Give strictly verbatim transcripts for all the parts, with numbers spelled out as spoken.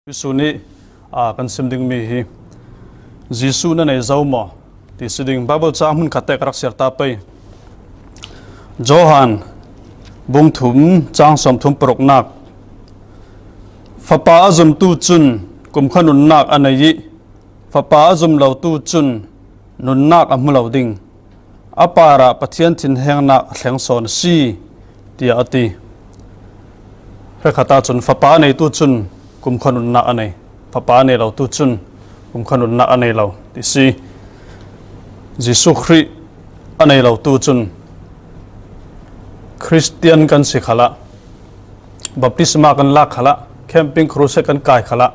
Jesu nih, a, kan sim ding mi hi Jesu na nei zo maw? Ti si ding. Bible chang hmun khat te ka rak siar ta pei. Johan bung thum chang sawmthum paruknak. Fapa a zumtu cun kumkhua nunnak a nei ih, Fapa a zum lotu cun nunnak a hmu lo ding. A parah Pathian thinhengnak a thleng sawn a si, tiah a ti. Hrekkhat ahcun Fapa a neitu cun kumkhua nunnak a nei. Fapa a nei lotu cun kumkhua nunnak a nei lo ti si. Jesuh Khrih a nei lotu cun Khristian kan si khalah, baptisma kan lak khalah, camping crusade kan kai khalah,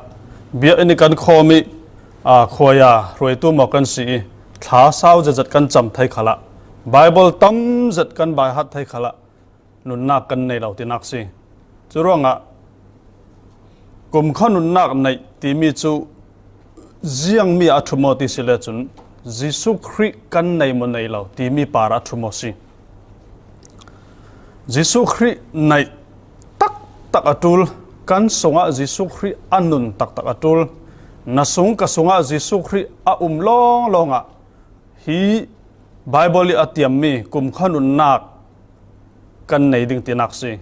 biakinn ih kan khawm ih, aa, khuaia hruaitu maw kan si ih, thla sau zetzet kan cam thei khalah, Bible tam zet kan baihat thei khalah, nunnak kan nei lo tinak si. Curuangah kumkhua nunnak neih timi cu ziangmi ah a ṭhu maw ti si le cun, Jesuh Khrih kan nei maw nei lo timi par ah a ṭhu maw si. Jesuh Khrih neih taktak a ṭul, kan sungah Jesuh Khrih a nun taktak a ṭul, na sung ka sungah Jesuh Khrih a um lawnglawng ah hi Bible ih a tiammi kumkhua nunnak kan nei ding tinak si.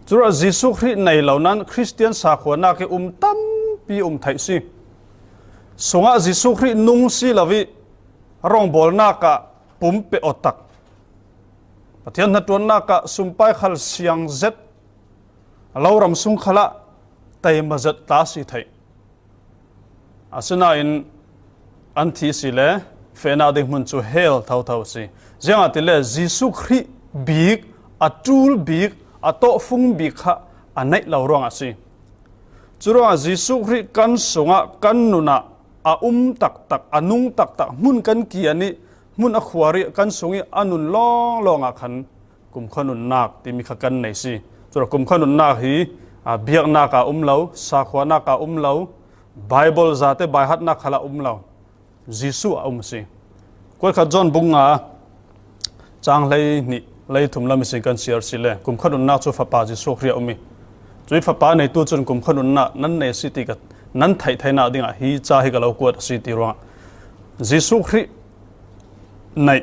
Curuah Jesuh Khrih nei lo nan Khristian sakhuanak ih um tampi um theih si. Sungah Jesuh Khrih nung si lo ih rawngbawlnak ah pum pe awt tak, Pathian hnaṭuannak ah sumpai khal siang zet, lo ram sung khalah taima zet ta si theih. Asinain an thi si le fehnak ding hmun cu hell thotho a si. Ziangahtile Jesuh Khrih bik, a ṭul bik, a tawhfung bik kha a neih lo ruangah a si. Curuangah Jesuh Khrih kan sungah, kan nunah a um taktak, a nung taktak, hmun kan kian ih, hmun a khuar ih kan sung ih a nun lawnglawng ah khan kumkhua nunnak timi kha kan nei si. Curuah kumkhua nunnak hi, aa, biaknak ah um lo, sakhuanak ah um lo, Bible zate baihatnak khal ah um lo, Jesuh ah um si. Kuat khat John bung nga, cang hlei hnih, hlei thum lam ihsin kan siar si le, kumkhua nunnak cu Fapa Jesuh Khrih ah um ih, cuih Fapa neitu cun kumkhua nunnak nan nei a si ti ka, nan theih theinak dingah hi ca hi ka lo kuat a si ti ruangah Jesuh Khrih neih,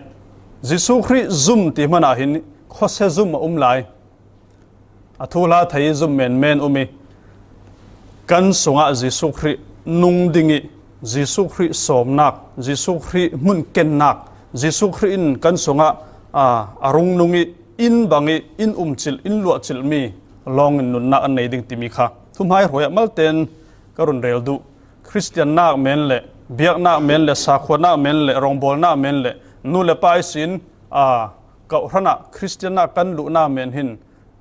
Jesuh Khrih zum ti hmanah hin khuasia zum a um lai. A thuhla thei ih zum menmen um ih, kan sungah Jesuh Khrih nung ding ih, Jesuh Khrih sawmnak, Jesuh Khrih hmun kennak, Jesuh Khrih in kan sungah, aa, a rung nung ih, in bang ih, in um cilh, in luah cilhmi lawng in nunnak an nei ding timi kha thuhmaihruai ah malte in ka run rel duh. Khristiannak men le, biaknak men le, sakhuanak men le, rawngbawlnak men le, nu le pa ihsin, aa, kawhhran ah Khristiannak kan luhnak men hin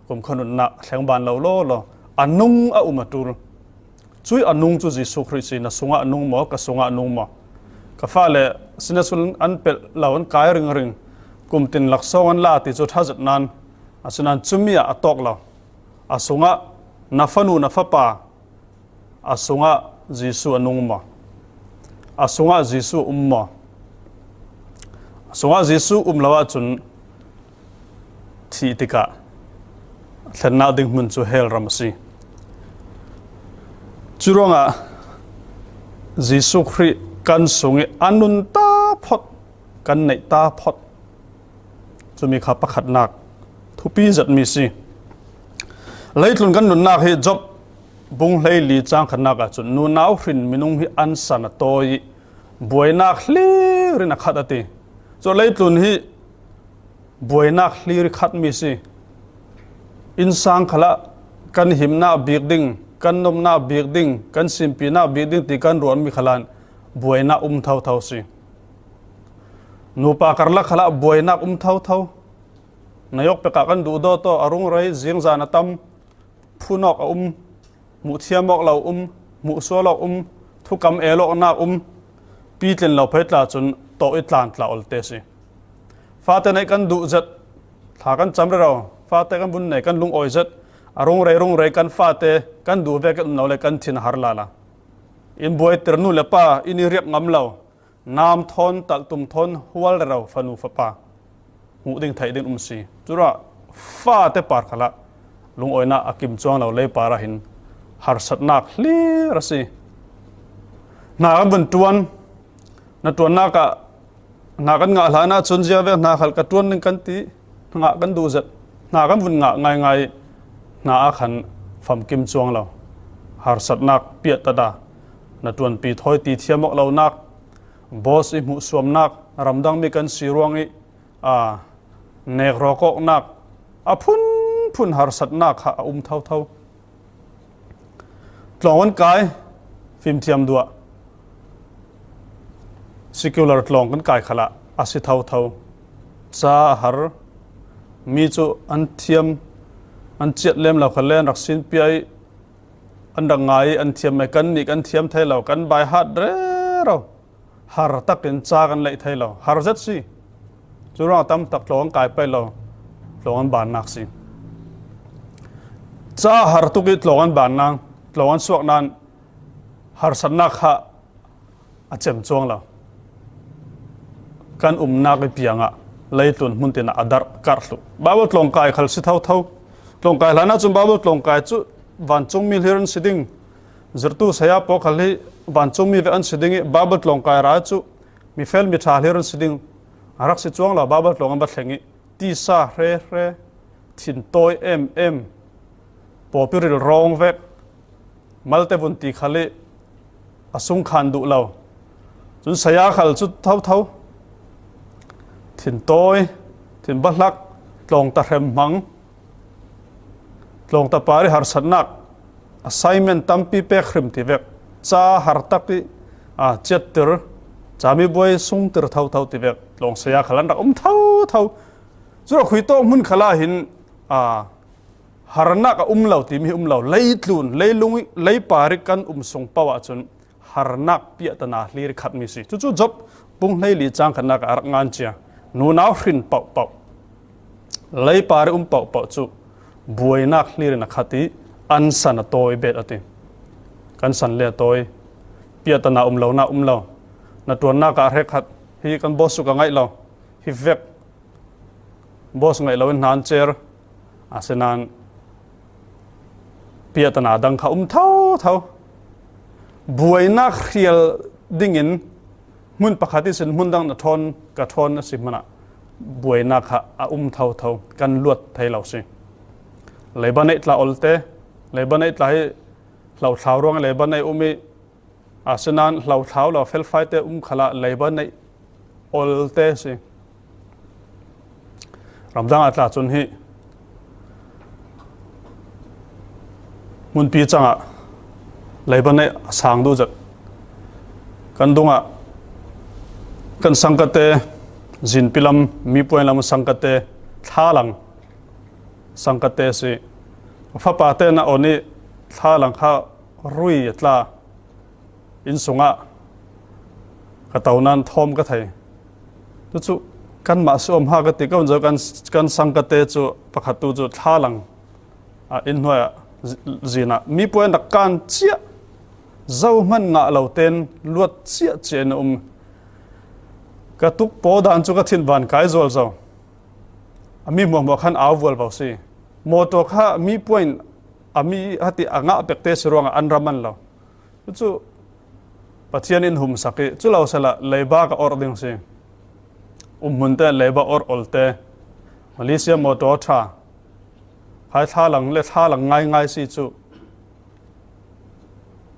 kumkhua nunnak a thleng ban lo lawlaw, a nung a um a ṭul. Cuih a nung cu Jesuh Khrih si. Na sungah a nung maw, ka sungah a nung maw? Ka fale Sunday school an pelh lo, an kai ringring, kum tin laksawng an la ti cu ṭha zet nan, asinain cumi ah a tawk lo. A sungah na fanu, na fapa, a sungah Jesuh a nung maw? A sungah Jesuh a um maw? A sungah Jesuh um lo ahcun thih tikah thlennak ding hmun cu hell ram a si. Curuangah Jesuh Khrih kan sung ih a nun ta phot, kan neih ta phot. Cumi kha pakhatnak thupi zetmi si. Leitlun kan nunnak hi Job bung hleili cang khatnak ahcun, nunau hrin minung hi an san a tawi ih buainak hlir in a khat a ti. Cu leitlun hi buainak hlir ih khatmi si. Innsang khalah kan himnak bik ding, kan nomnak bik ding, kan simpinak bik ding ti kan ruahmi khalah buainak um thotho si. Nupa karlak khalah buainak um thotho. Na awk pekah kan duhdawt aw, a rung rei, zingzan a tam, phun awk a um, hmuh thiam awk lo um, hmuh sual awk um, thukam el awknak um, pitlin lo phei tla cun tawh ih tlan tla olte si. Fate neih kan duh zet, thla kan cam rero, fate kan vun nei, kan lungawi zet, a rung rei rung rei kan fate kan duh vek in um lo le kan thin a har lala. In buaiter nu le pa in ih riak ngam lo, nam thawn, talhtum thawn hual rero fanu fapa hmuh ding theih ding um si. Curuah fate par khalah lungawinak a kim cuang lo lei par ah hin harsatnak hlir a si. Hna kan vun ṭuan, na ṭuannak ah hna kan ngah hlan ahcun ziave hna khal ka ṭuan ning kan ti, ngah kan duh zet, hna kan vun ngah ngaingai i hna ah khan famkim cuang lo. Harsatnak piahtana, na ṭuanpi thawi ti thiam awk lonak, boss i hmuhsuamnak, ramdangmi kan si ruang i, aa, nek rawk awknak, a phunphun harsatnak kha a um thotho. Tlawng kan kai, fimthiam duah, secular tlawng kan kai khalah a si thotho. Ca a har, mi cu an thiam, an ciat lem lo kha le an rak sin pia i, an rak ngai i, an thiam i, kan nih kan thiam thei lo, kan by heart rero. Har takin ca kan leih thei lo, har zet si. Cu ruang tam tak tlawng an kai pei lo, tlawng an bannak si. Ca har tuk i tlawng an bannak, tlawng an suak nain harsatnak kha a cem cuang lo. Kan umnak i piang ah leitlun hmun tin ah a darh karh thluh. Baibal tlawng kai khal si thotho. Tlawng kai hlan ahcun Baibal tlawng kai cu vancungmi hlir an si ding. Zirhtu saya pawl khal hi vancungmi vek an si ding i, Baibal tlawng kai ra cu mifel miṭha hlir an si ding. A rak si cuang lo, Baibal tlawng an va thleng i, tisa hre hre, thintawi em em, pawpi rilrawng vek, malte vun ti khal i a sungkhan duh lo. Cun saya khal cu thotho. Thintawi, thinbahlak, tlawngta hremhmang, tlawngta par i harsatnak, assignment tampi pek hrim ti vek, ca har tak i, aa, ciattir, camibuai sungtir thotho ti vek, tlawng saya khal an rak um thotho. Cu rak khuitawk hmun khalah hin, aa, harnak a um lo timi hi um lo. Leitlun, leilung i, leipar i kan um sung paoh ahcun harnak piahtana hlir i khatmi si. Cucu Job bung hleili cang khatnak ah a rak ngan cia. Nunau hrin paohpaoh, leipar i um paohpaoh cu buainak hlir in a khat i an san a tawi bet a ti. Kan san le a tawi. Piahtana um lo, na um lo. Na ṭuannak ah hrekkhat hi kan boss cu ka ngaih lo. Hi vek. Boss ngaih loin hna an cer. Asinain piahtana dang kha um thotho. Buainak hrial dingin hmun pakhat ihsin hmun dang na ṭhawn, ka ṭhawn a si hmanah buainak kha a um thotho, kan luat thei lo si. Leiba neih tla olte, leiba neih tla hi hlothlau ruang leiba neih um i, asinain hlothlau lo felfai te um khalah leiba neih olte si. Ramdang ah tla cun hi hmunpi cangah leiba neih a sang duh zet. Kan dungah kan sangkate, zinpi lam, mipuai lam sangkate, thlalang sangkate si. Fapa te na on i thlalang kha rui a tla. Inn sungah ka to nan thawm ka thei. Cucu kanmah si awm ha ka ti, ka vun zo kan, kan sangkate cu pakhat tu cu thlalang, ah, inn hnuai ah zi-, zin ah mipuai an rak kan ciah, zohman ngah lo tein luat ciah ciah in a um. Ka tuk paw dan cu ka thin van kai zual zo. A mi hmuahhmuah khan au vualvo si. Mawtaw kha mipuai in a mi hati a ngah pek te si ruangah an ra man lo. Cucu Pathian in humsak i, cu lo sehla leiba ka orh ding si. Um hmun te leiba orh olte, Malaysia mawtaw ṭha, khai thlalang le thlalang ngaingai si cu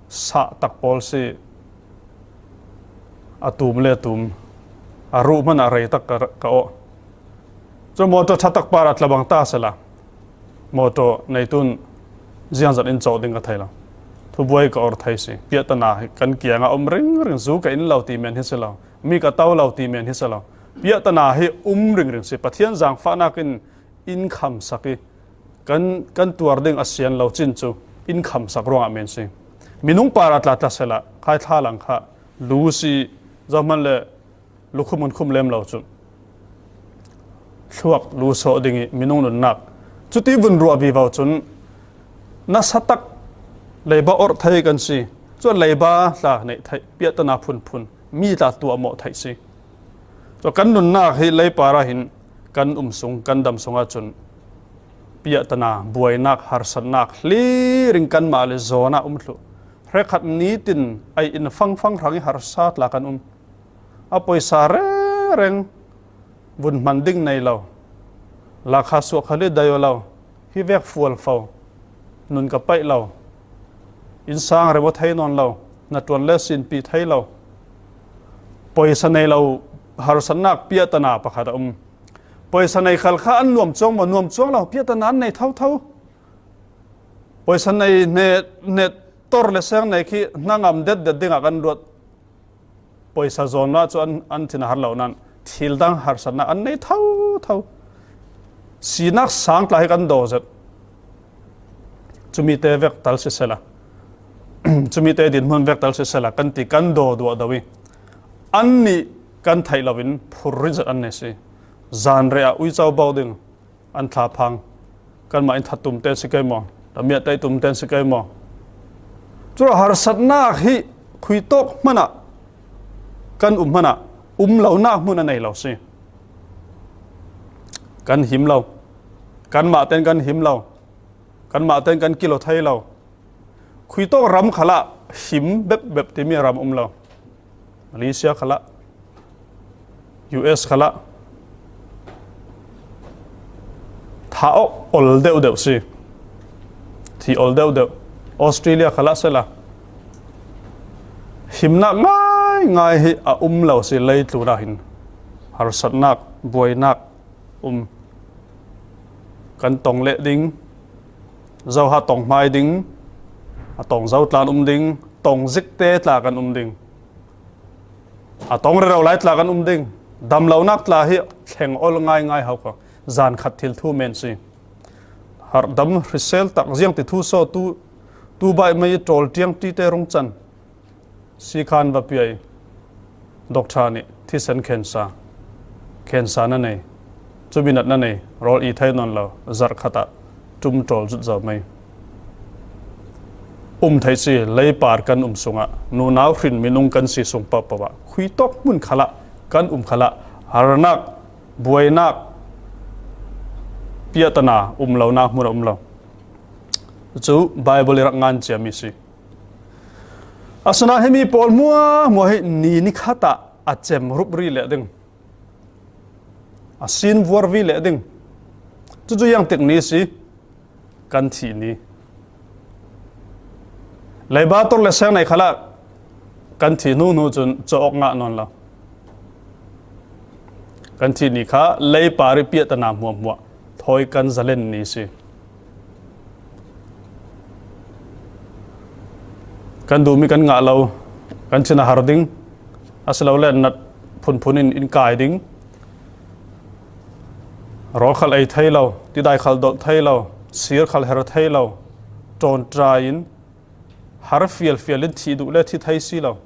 sah tak pawl si. A tum le a tum, a ruh hmanh ah rei tak ka, ka awh. Cu mawtaw ṭha tak par ah tla bang ta sehla, mawtaw neitun ziangzat in cawh ding ka thei lo. Thubuai ka or thei si. Piahtana hi kan kiangah um ringring, zu ka in lo ti men hi si lo, mi ka to lo ti men hi si lo. Piahtana hi um ringring si. Pathian zaangfahnak in in khamsak i, kan, kan tuar ding a sian lo cin cu in khamsak ruangah men si. Minung par ah tla tla sehla, khai thlalang kha lu si, zohman le lukhum hun khum lem lo cu thluak lu sawh ding i minung nunnak. Cuti vun ruah vivo cun nasa tak leiba orh thei kan si. Cu leiba tla neih theih, piahtana phunphun, mi tla tuahmawh theih si. Cu kan nunnak hi leipar ah hin kan um sung, kan dam sung ahcun piahtana, buainak, harsatnak hlirin kanmah le zawnah um thluh. Hrekkhat nitin ei in fangfang hrang i harsa tla kan um. A pawisa rengreng vun hman ding nei lo. Lakha suak khal hi dai aw lo. Hi vek fual fo. Nun ka paih lo. Innsang rem aw thei nawn lo. Na tuan le sinpi thei lo. Pawisa nei lo, harsatnak piahtana pakhat a um. Pawisa nei khal kha an nuam cuang maw, nuam cuang lo, piahtana an nei thotho. Pawisa nei hne, hne tor le seng nei khi hnangam detdet dingah kan luat. Pawisa zawnah cu an, an thin a har lo nan thil dang harsatnak an nei thotho. Sinak sang tla hi kan daw zet. Cumite vek tal sisela, cumite dinhmun vek tal sisela kan ti kan daw duah do i, annih kan theih loin phurrit zet an nei si. Zanreh ah uico bau ding, an thlaphang. Kanmah in that tum ten si kei maw? Lamiah tei tum ten si kei maw? Cura harsatnak hi khuitawk hmanah kan um hmanah um lonak hmun a nei lo si. Kan him lo. Kanmah ten kan him lo. Kanmah ten kan kilo thei lo. Khuitawk ram khalah him bepbep timi ram um lo. Malaysia khalah, U S khalah, tha awk ol deuhdeuh si. Thi ol deuhdeuh. Australia khalah sela, himnak ngaingai hi a um lo si. Leitlunah hin harsatnak, buainak um. Kan tong leh ding, zoha tong hmai ding, a tong zo tlan um ding, tong zikte tla kan um ding. A tong rero lai tla kan um ding. Damlonak tla hi thleng ol ngaingai ho kha. Zan khat thil thu men si. Hardam hrisel tak ziang ti thu saw tu, tu baih mai i tawl tiang tite rung can. Sikhan va piai. Doctor nih thisen khensa, khensa na nei, cuminat na nei, rawl i thei nawn lo, zarh khatah tum tawl zut zo mai. Um thei si, leipar kan um sungah, nunau hrin minung kan si sung paupau ah, khuitawk hmun khalah kan um khalah, harnak, buainak, piahtana um lonak hmun a um lo. Cu Bible i rak ngan ciami si. Asinain himi pawl hmuahhmuah hi ni nikhat ah a cem rup ri leh ding, a sin vuar vi leh ding. Cucu ziang tik ni si, kan thih ni. Leiba tor le seng nei khalah kan thih hnu hnu cun cawk ngah nawn lo. Kan thih ni kha leipar i piahtana hmuahhmuah thawi kan zalen ni si. Kan duhmi kan ngah lo, kan thin a har ding, asilole nat phunphun in in kai ding, rawl khal ei thei lo, tidai khal dolh thei lo, sir khal her thei lo, ṭawnṭai in har fialfial in thih duh le thi thei si lo.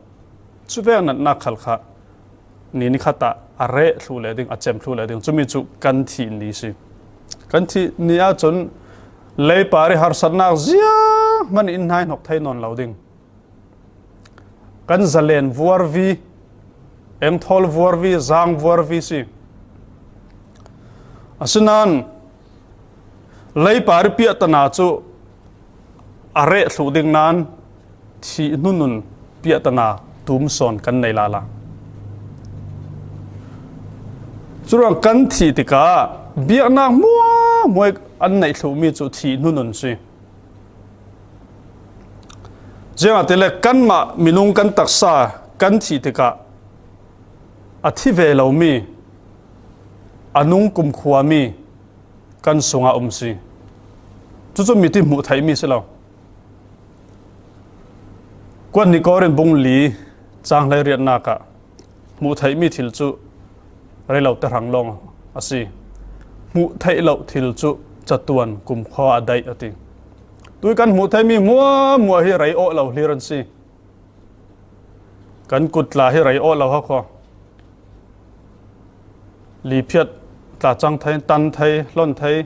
Cuvek natnak khal kha ni nikhat ah a reh thluh leh ding, a cem thluh leh ding, cumi cu kan thih ni si. Kan thih ni ahcun leipar i harsatnak zianghman in hnaihnok thei nawn lo ding. Kan zalen vuarvi, engthawl vuarvi, zaang vuarvi si. Asinain leipar i piahtana cu a reh thluh ding nain thih hnunun piahtana tum sawn kan nei lala. Curuang kan thih tikah biaknak hmuahhmuah an neih thluhmi cu thih hnunun si. Ziangahtile kanmah minung kan taksa kan thih tikah a thi ve lomi, a nung kumkhuami kan sungah um si. Cucu miti hmuh theihmi si lo. Kuat ni Korin bung li cang hleiriatnak ah hmuh theihmi thil cu rei lo te hrang lawng a si. Hmuh theih loh thil cu catuan kumkhua a daih a ti. Tui kan hmuh theihmi hmuahhmuah hi rei awh lo hlir an si. Kan kut tla hi rei awh lo ha kho. Liphiat tla cang thei, tan thei, hlon thei.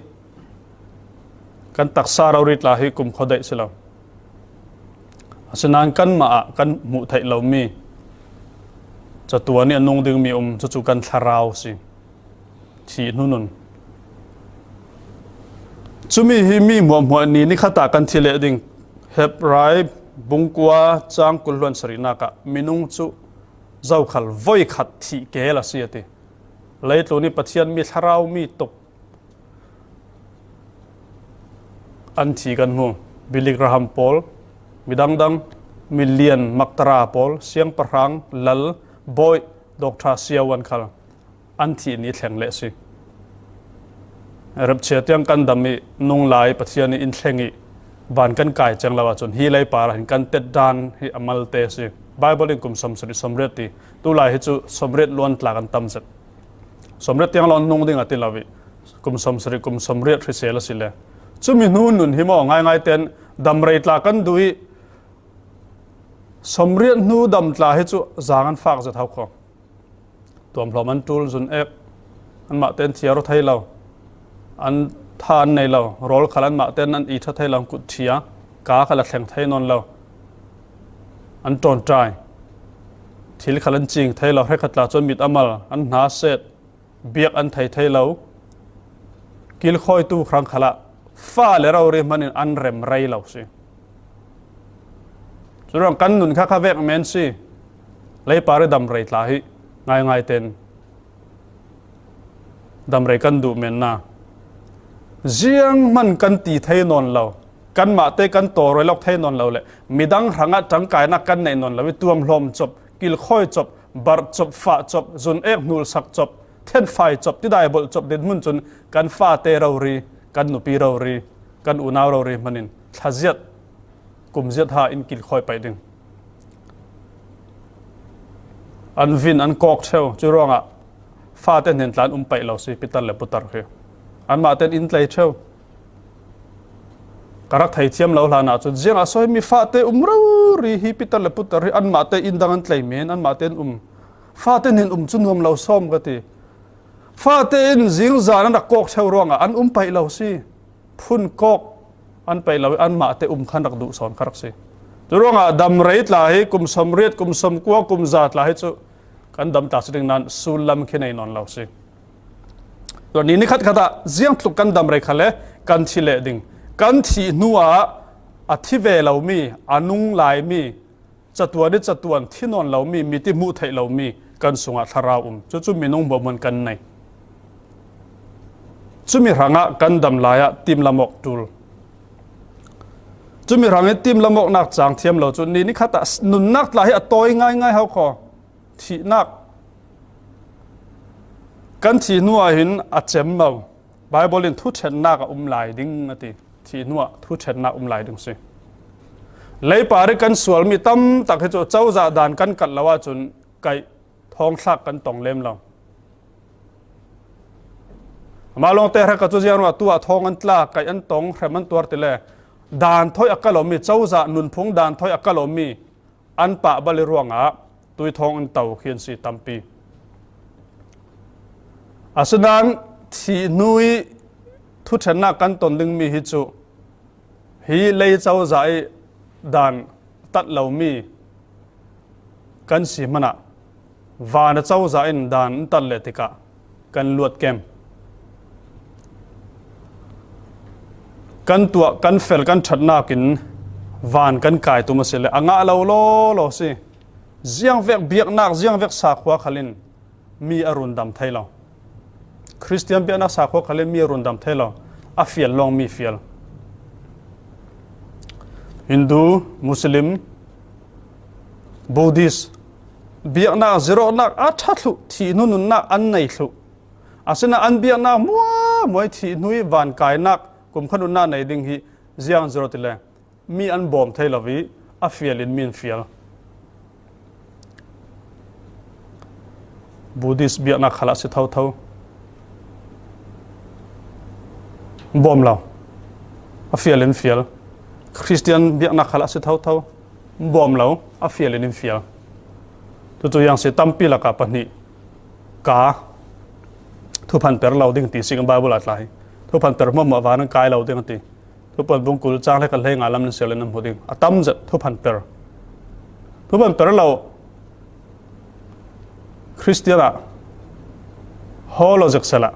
Kan taksa rori tla hi kumkhua daih si lo. Asinain kanmah ah kan hmuh theih lomi catuan i a nung dingmi um, cucu kan thlarau si. Thih hnunun. Cumi hi mi hmuahhmuah ni ni khatah kan thi leh ding. Hebrai bung kua cang kul hluan sarihnak ah minung cu zokhal voi khat thih keel a si a ti. Leitlun i Pathian mi, thlarau mi tuk an thi kan hmu. Billy Graham pawl, midangdang, milian maktara pawl, siangpahrang, lal, bawi, doctor, siavuan khal an thih ni thleng leh si. Rapture tiang kan dam i nung lai Pathian i in thleng i van kan kai ceng lo ahcun hi leipar ah hin kan tet dan hi a malte si. Bible in kum sawmsarih sawmriat ti. Tulai hi cu sawmriat luan tla kan tam zet. Sawmriat tiang lawng nung ding a ti lo i kum sawmsarih kum sawmriat hrisel a si le. Cumi hnu nun hi maw ngaingai ten damrei tla kan duh i sawmriat hnu dam tla hi cu zaang an fak zet hau kho. Tuamhlawm an ṭul, zun ek, anmah te an thiar aw thei lo, an tha an nei lo, rawl khal anmah te an i ṭha thei lo, an kut ṭhia, ka khal a thleng thei nawn lo, an ṭawnṭai, thil khal an cing thei lo, hrekhat tla cu an mit a mal, an hna set, biak an thei thei lo, kilkhawitu hrang khalah fa le rori hmanin an rem rei lo si. Curuang kan nun kha kha vek men si. Leipar i damrei tla hi ngaingai ten damrei kan duh men na. Zianghman kan ti thei nawn lo, kanmah te kan tawlrel aw thei nawn lo le midang hrangah ṭangkainak kan neih nawn lo i tuamhlawm cop, kilkhawi cop, barh cop, fah cop, zun ek hnulsak cop, thenfai cop, tidai bolh cop dinhmun cun kan fate rori, kan nupi rori, kan unau rori hmanin thlaziat, kumziat ha in kilkhawi paih ding. An vin an kawk ṭheu, curuangah fate hnen tla an um paih lo si, pitar le putar khi. Anmah ten in tlei ṭheu. Ka rak thei thiam lo hlan ahcun, ziangah so himi fate um rori hi pitar le putar hi anmah te in dang an tlei men, anmah te an um. Fate hnen um cu nuam lo sawm ka ti. Fate in zingzan an rak kawk ṭheu ruangah an um paih lo si. Phun kawk an paih lo i anmah te um khan rak duh sawn kha rak si. Curuangah damrei tla hi kum sawmriat, kum sawmkua, kum za tla hi cu kan dam tla si ding nain sullam khi nei nawn lo si. Tua ni nikhat khat ah ziangtluk kan damrei kha le kan thi leh ding. Kan thih hnuah a thi ve lomi, a nung laimi, catuan i catuan thi nawn lomi, mit i hmuh theih lomi kan sungah thlarau um. Cucu minung hmuahhmuah kan nei. Cumi hrangah kan dam lai ah timlam awk ṭul. Cumi hrangin timlam awknak cang thiam lo cu ni nikhat ah nunnak tla hi a tawi ngaingai hau kho. Thihnak kan thih hnuah hin a cem lo. Bible in thuṭhennak a um lai ding a ti. Thih hnuah thuṭhennak um lai ding si. Leipar i kan sualmi tam tak hi cu cozah dan kan kalh lo ahcun kaih thawngthlak kan tong lem lo. Amah lawngte hrek a cu ziang ruah tu ah thawng an tla, kaih an tong, hrem an tuar ti le dan thawi a ka lomi, cozah nunphung dan thawi a ka lomi an pah bal i ruangah tui thawng in to khi an si tampi. Asinain thih hnu i thuṭhennak kan ton dingmi hi cu hi lei cozah i dan tat lomi kan si hmanah van a cozah in dan in tat le tikah kan luat kem. Kan tuah, kan fel, kan ṭhatnak in van kan kai tum a si le a ngah lo law law si. Ziangvek biaknak, ziangvek sakhua khal in mi a rundam thei lo. Khristian biaknak sakhua khal in mi a rundam thei lo. A fial lawng mi fial. Hindu, Muslim, Buddhist, biaknak, zirawhnak a ṭha thluh, thih hnu nunnak an nei thluh. Asinain an biaknak hmuahhmuah i thih hnu i vankainak kum kha nunnak nei ding hi ziang zirawh ti le mi an bawm thei lo i a fial in mi an fial. Buddhist biaknak khalah si thotho. Bawm lo. A fial in fial. Khristian biaknak khalah si thotho. Bawm lo. A fial in fial. Tutu yang si tampi lakah pahnih ka thuphan per lo ding ti si kan Bible a tla hi. Thuphan per hmuahhmuah van an kai lo ding ti. Thuphan bung kul cang le ka hlei nga lam nan sial in nan hmu ding. A tam zet thuphan per. Thuphan per lo Khristian ah haw lo zek sela.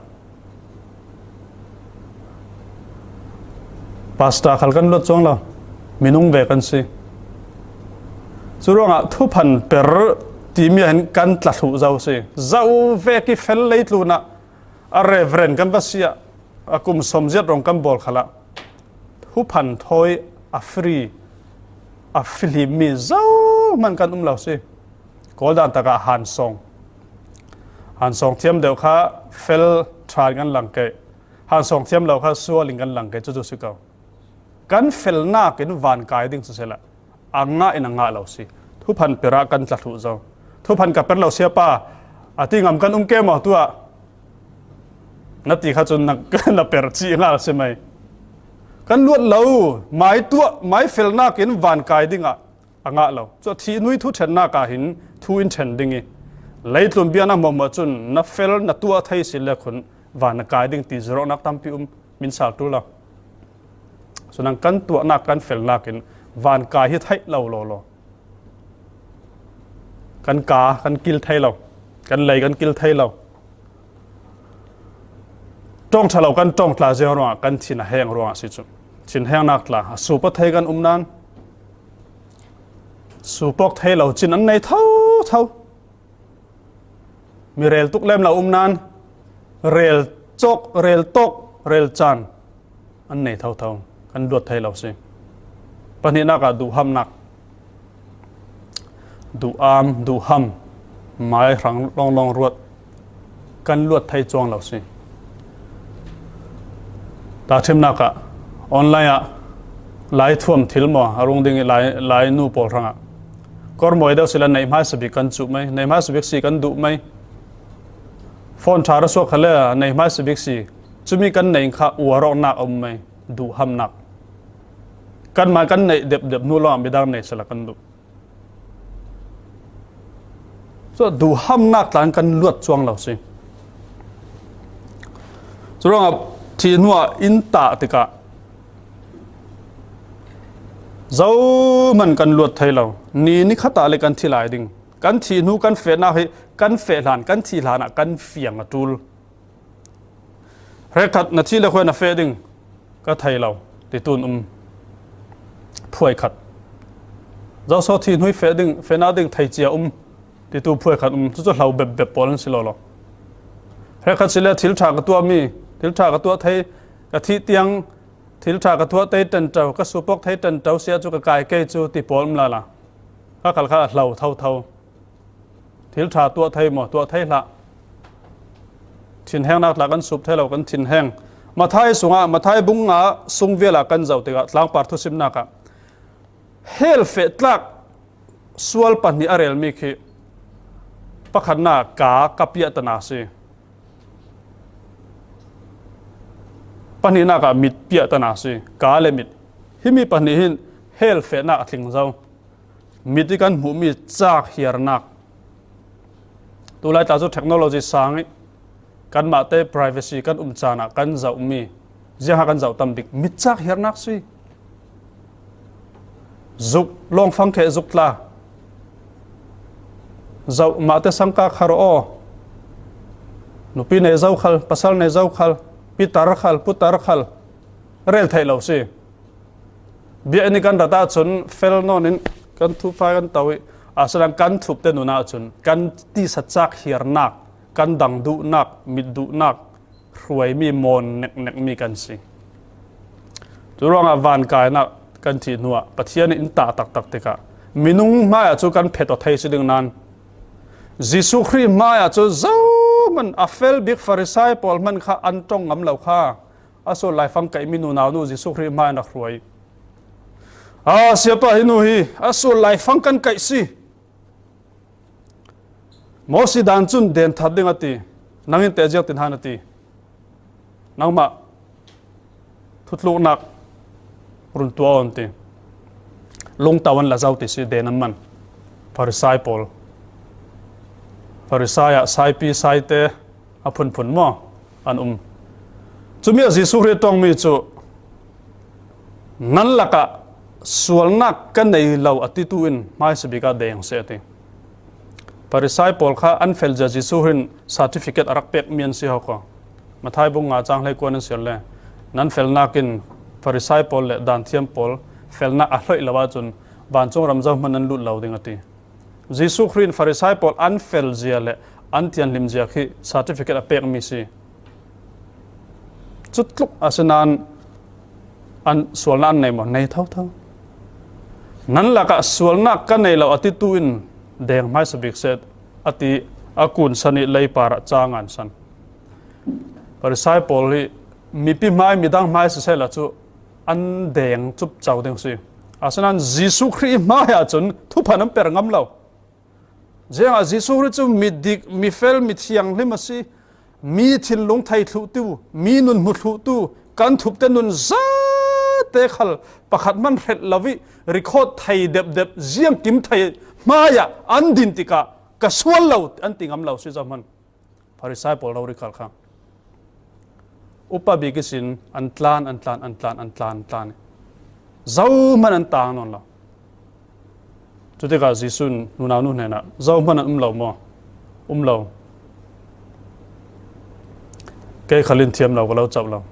Pastor khal kan luat cuang lo, minung ve kan si. Curuangah thuphan per timi ah hin kan tla thluh zo si. Zo vek i fel leitlunah a reverend kan va si ah, a kum sawmziat rong kan bawl khalah thuphan thawi a free, a fihlim mi zohman kan um lo si. Kawldan takah hansawng, hansawng thiam deuh kha fel ṭhan kan lang kei, hansawng thiam lo kha sualin kan lang kei, cucu si ko. Kan felnak in van kai ding sisela, a ngah in a ngah lo si. Thuphan perah kan tla thluh zo. Thuphan ka per lo siapa, a ti ngam kan um ke maw tuah? Na ti kha cun na, na per cih ngal si mai. Kan luat lo, mai tuah, mai felnak in van kai dingah a ngah lo. Cu thih hnu i thu ṭhennak ah hin thu in ṭhen ding i, leitlun bia na hmuahhmuah cun na fel na tuah thei si le khun van na kai ding ti zarawhnak tampi um, min sal ṭul lo. Cunang kan tuahnak, kan felnak in van kai hi theih lo lawlaw. Kan ka, kan kil thei lo, kan lei kan kil thei lo. Ṭawngṭha lo kan ṭawngṭla ziang ruangah kan thin a heng ruangah si cu. Thinhengnak tla, a sup aw thei kan um nan, sup awk thei lo cin an nei thotho. Mi rel tuk lem lo um nan, rel cawk, rel tawk, rel caan an nei thotho, kan luat thei lo si. Pahnihnak ah duhhamnak, duham, duhham, mai hrang lawnglawng ruat kan luat thei cuang lo si. Tahṭhimnak ah online ah lai thuam thil maw a rung ding i lai, lai nu pawl hrangah kawrmawi deuh sila neih hmaisa bik kan cuh mai, neih hmaisa bik si kan duh mai. Phone ṭha ra suak khale neih hmaisa bik si, cumi kan neih kha uar awknak a um mai, duhhamnak. Kanmah kan neih depdep hnu lawngah midang neih sila kan duh. Cu duhhamnak tla in kan luat cuang lo si. Curuangah thih hnuah in tah tikah zohman kan luat thei lo. Ni nikhat ah le kan thi lai ding. Kan thih hnu kan fehnak hi kan feh hlan, kan thih hlanah kan fiang a ṭul. Hrekkhat na thih le khuai na feh ding ka thei lo, ti tun um phuai khat. Zoso thih hnu i feh ding, fehnak ding thei cia um, ti tu phuai khat um, cucu hlo bepbep pawl an si lawlaw. Hrekkhat si le thil ṭha ka tuahmi, thil ṭha ka tuah thei, ka thih tiang thil ṭha ka tuah tei ṭanṭo, ka sup awk thei ṭanṭo si ah cu ka kai kei cu ti pawl um lala. Kha khal kha a hlo thotho. Thil ṭha tuah thei maw? Tuah thei hlah. Thinhengnak tla kan sup thei lo, kan thinheng. Matthai sungah, Matthai bung nga sung vialah kan zoh tikah tlangpar thusimnak ah hell feh tlak sual pahnih a relmi khi pakhatnak ka, ka piahtana si. Pahnihnak ah mit piahtana si, ka le mit. Himi pahnih hin hell fehnak a tling zo. Mit i kan hmuhmi cak hiarnak. Tulai tla cu technology sang i kanmahte privacy kan um caan ah kan zohmi, ziangha kan zoh tam bik, mit cak hiarnak si. Zuk lawngfang kheh zuk tla. Zoh mahte sangka khar aw. Nupi nei zo khal, pasal nei zo khal, pitar khal, putar khal. Rel theih lo si. Biakinn i kan rat ahcun fel nawn in kan thupha kan to i, asinain kan thupte nun ahcun kan tisa cak hiarnak, kan dang duhnak, mit duhnak, hruaimi mawn neknekmi kan si. Curuangah vankainak kan thih hnuah Pathian in tah taktak tikah minung hmaiah cu kan phet aw thei si ding nan, Jesuh Khrih hmaiah cu zohman a fel bik Farisai pawl hman kha an ṭong ngam lo kha. A sual laifang kaihmi nunau nu Jesuh Khrih hmaiah an rak hruai. A siapa hi nu hi a sual laifang kan kaih si. Moses dan cun den that ding a ti. Nang in teh ziak tin han a ti. Nangmah thutluknak run tuah aw an ti. Lungto an la zo ti si, den an man. Farisai pawl. Farisai ah saipi saite a phunphun maw an um. Cumi ah Jesuh Khrih ṭongmi cu nan lakah sualnak ka nei lo a titu in hmaisa bik ah deng seh a ti. Farisai pawl kha an fel zia Jesuh Khrih in certificate a rak pekmi an si hawk aw. Matthai bung nga cang hleikuan an siar le nan felnak in Farisai pawl le danthiam pawl felnak a hloih lo ahcun vancung ram zohman an lut lo ding a ti. Jesuh Khrih in Farisai pawl an fel zia le an thianghlim zia khi certificate a pekmi si. Cutluk asinain an sualnak an nei maw? Nei thotho. Nan lakah sualnak ka nei lo a titu in deng hmaisa bik seh, a ti. A kunsan i leipar ah ca ngansan. Farisai pawl hi mipi hmai, midang hmai siseh la cu an deng cupco ding si. Asinain Jesuh Khrih hmai ahcun thuphan an per ngam lo. Ziangah Jesuh Khrih cu mi dik, mi fel, mi thianghlim a si. Mi thinlung thei thluhtu, mi nun hmu thluhtu, kan thupte nun zate khal pakhat hman hrelh lo i record thei depdep, ziangkim thei hmai ah an din tikah ka sual lo an ti ngam lo si zohman. Farisai pawl rori khal kha upa bik ihsin an tlan, an tlan, an tlan, an tlan, an tlan. Zohman an tang nawn lo. Cutikah Jesuh in nunau nu hnenah, "Zohman an um lo maw? Um lo. Kei khal in thiam lo ka lo cauh lo.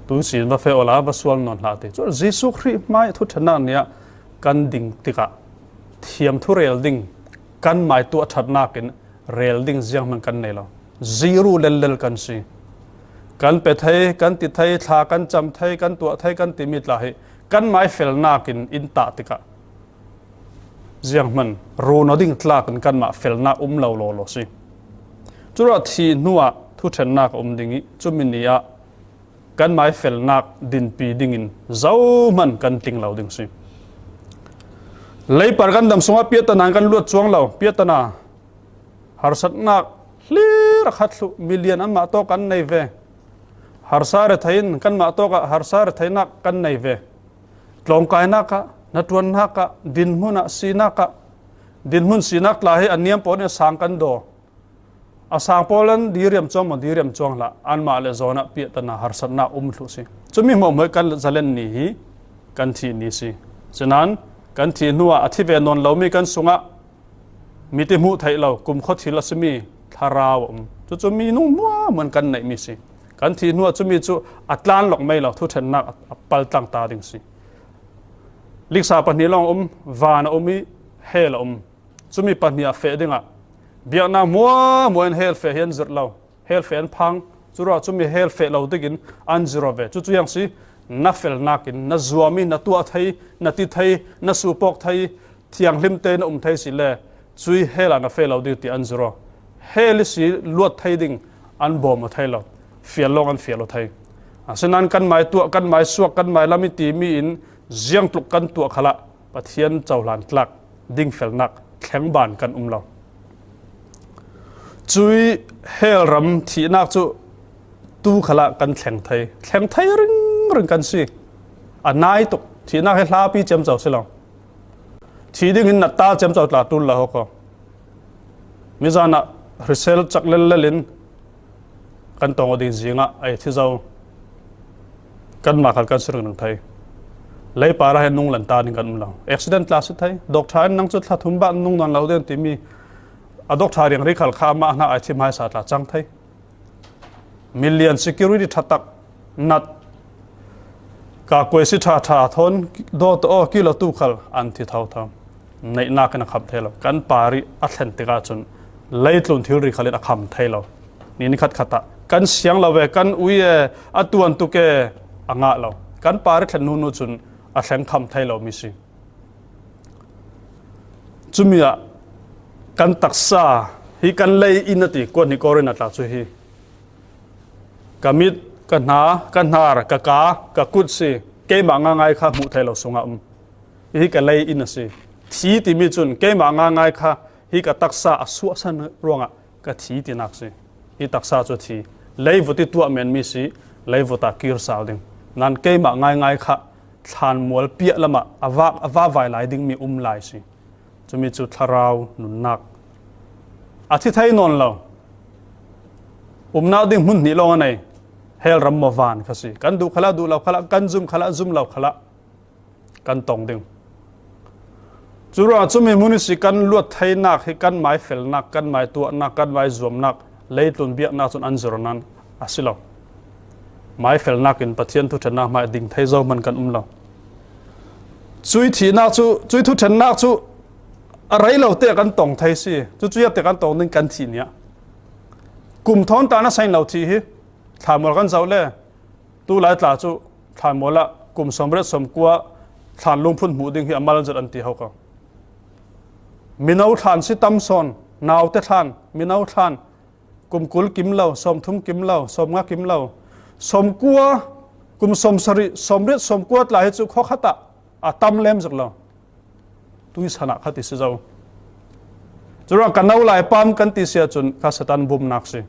Tu ihsin va feh awla va sual nawn hlah," ti. Cu Jesuh Khrih hmai thuṭhennak ni ah kan ding tikah thiam thu rel ding, kan mai tuah ṭhatnak in rel ding zianghman kan nei lo. Zero lellel kan si. Kan pe thei, kan ti thei, thla kan cam thei, kan tuah thei, kan timi tla hi kan mai felnak in in tah tikah zianghman run aw ding tlak in kanmah felnak um lo lawlaw si. Curuah thih hnuah thuṭhennak a um ding i cumi ni ah kan mai felnak dinpi dingin zohman kan tling lo ding si. Leipar kan dam sungah piahtana in kan luat cuang lo. Piahtana, harsatnak hlir a khat thluh million anmah tawk an nei ve. Harsa rethei in kanmah tawkah harsa retheihnak kan nei ve. Tlawngkainak ah, hnaṭuannak ah, dinhmun ah, sinak ah, dinhmun sinak tla hi a niam pawl in a sang kan daw. A sang pawl an diriam cuang maw, diriam cuang hlah, anmah le zawn ah piahtana harsatnak um thluh si. Cumi hmuahhmuah kan zalen ni hi kan thih ni si. Sinain kan thih hnuah a thi ve nawn lomi kan sungah miti hmuh theih lo, kumkhua thil a simi thlarau a um. Cucu minung hmuahhmuah kan neihmi si. Kan thih hnuah cumi cu a tlan lawk mei lo, thuṭhennak a, a paltlang ta ding si. Liksa pahnih lawng a um, van a um i hell a um. Cumi pahnih ah feh dingah biaknak hmuahhmuah in hell feh hi an zirh lo. Hell feh an phang. Curuah cumi hell feh lo tikin an zirh aw ve. Cucu yang si, na felnak in na zuam i na tuah thei, na ti thei, na supawk thei, thianghlim te na um thei si le, cui hell ah na feh lo ding ti an zirh aw. Hell i si luat thei ding an bawm aw thei lo. Fial lawng an fial aw thei. Asinain kan mai tuah, kan mai suak, kan mai lam i timi in ziangtluk kan tuah khalah Pathian cohlan tlak ding felnak thlengban kan um lo. Cui hell ram thihnak cu tu khalah kan thleng thei, thleng thei ringring kan si. A nai tuk, thihnak hi hlapi ciamco si lo. Thi dingin na ta ciamco tla tul lo ko. Mizan ah hrisel cak lellel in kan tong aw ding zingah ei thi zo. Kanmah khal kan si ringring thei. Leipar ah hin nung lan ta ding kan um lo. Accident tla si thei. Doctor in nang cu thla thum bah nung nawn lo ding timi a doctor riangri khal kha amah hna ai thi hmaisa tla cang thei. Million security ṭha tak nat, ka kuai si ṭha ṭha thawn dawt aw kilo tu khal an thi thotho. Neihnak in a khamh thei lo. Kan parih a thlen tikah cun leitlun thilri khal in a khamh thei lo. Ni nikhat khat ah kan siang lo ve, kan ui e, a tuan tuk e, a ngah lo. Kan parih thlen hnu hnu cun a thleng khamh thei lo mi si. Cumi ah kan taksa hi kan lei in a ti, kuat hnih Korin a tla cu hi. Ka mit, ka hna, ka hnar, ka ka, ka kut si, keimah ngaingai kha hmuh thei lo sungah um. Hi ka lei in a si. Thi timi cun keimah ngaingai kha hi ka taksa a suahsan ruangah ka thi tinak si. Hi taksa cu thi. Leivut i tuah menmi si, leivut ah kir sal ding. Nan keimah ngaingai kha thlanmual piah lamah a vak, a vavai lai dingmi um lai si. Cumi cu thlarau nunnak. A thi thei nawn lo. Umnak ding hmun hnih lawng a nei. Hell ram maw van kha si. Kan duh khalah, duh lo khalah, kan zum khalah, zum lo khalah kan tong ding. Curuangah cumi hmun ihsi kan luat theinak hi kan mai felnak, kan mai tuahnak, kan mai zuamnak, leitlun biaknak cun an zirh nan a si lo. Maifelnakin Pathian thuṭhenna hmai ding thei zo hman kan um lo. Cui thihnak cu, cui thuṭhennak cu a rei lo te kan tong thei si. Cucu a te kan tong ding kan thih nih ah kum thawn ta na sein lo thih hi. Thlanmual kan zoh le, tulai tla cu thlanmual ah kum sawmriat sawmkua thlan lungphun hmuh ding hi a mal zet an ti ho ko. Mino thlan si tam sawn, naute thlan, mino thlan, kum kul kim lo, sawmthum kim lo, sawmnga kim lo, sawmkua, kum sawmsarih, sawmriat, sawmkua tla hi cu khua khat ah a tam lem zet lo. Tuisan ah kha ti si zo. Curuang ka no lai pam kan ti si ahcun kha Satan bumnak si.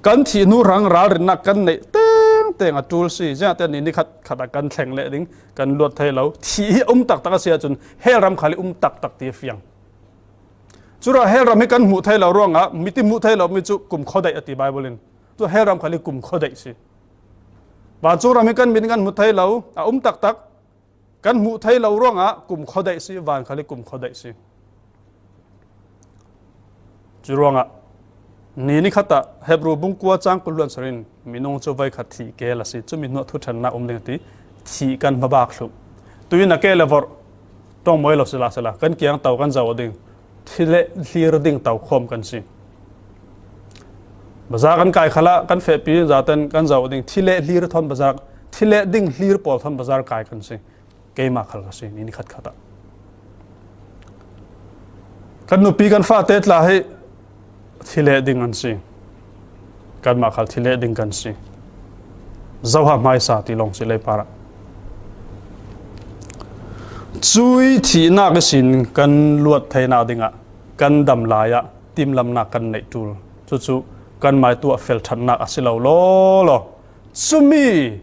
Kan thih hnu hrang ralrinnak kan neih tengteng a ṭul si. Ziangah te ni nikhat khat ah kan thleng leh ding kan luat thei lo. Thih hi a um taktak a si ahcun hell ram khal hi um taktak ti a fiang. Curuang hell ram hi kan hmuh thei lo ruangah miti hmuh thei lo mi cu kum khuadeih a ti Baibal in. Cu hell ram khal hi kum khuadeih si. Vancung ram hi kan mit in kan hmu thei lo, a um taktak. Kan hmuh thei lo ruangah kum khuadeih si, van khal hi kum khuadeih si. Curuangah ni nikhat ah Hebru bung kua cang kul hluan sarin minung cu voikhat thih kel a si. Cumi hnuah thuṭhennak um ding a ti. Thih kan hmabak thluh. Tuin a ke le vorh ṭong mawi lo sila sila kan kiang to kan zoh ding. Thileh hlir ding to khawm kan si. Bazar kan kai khalah kan fehpi zaten kan zoh ding. Thileh hlir thawn bazar, thileh ding hlir pawl thawn bazar kai kan si. Keimah khal ka si, ni nikhat khat ah. Kan nupi kan fate tla hi thileh ding an si. Kanmah khal thileh ding kan si. Zoha hmaisa ti lawng si leipar ah. Cui thihnak ihsin kan luat theinak dingah kan dam lai ah timlamnak kan neih ṭul. Cucu kan mai tuah fel ṭhatnak a si lo lawlaw. Cumi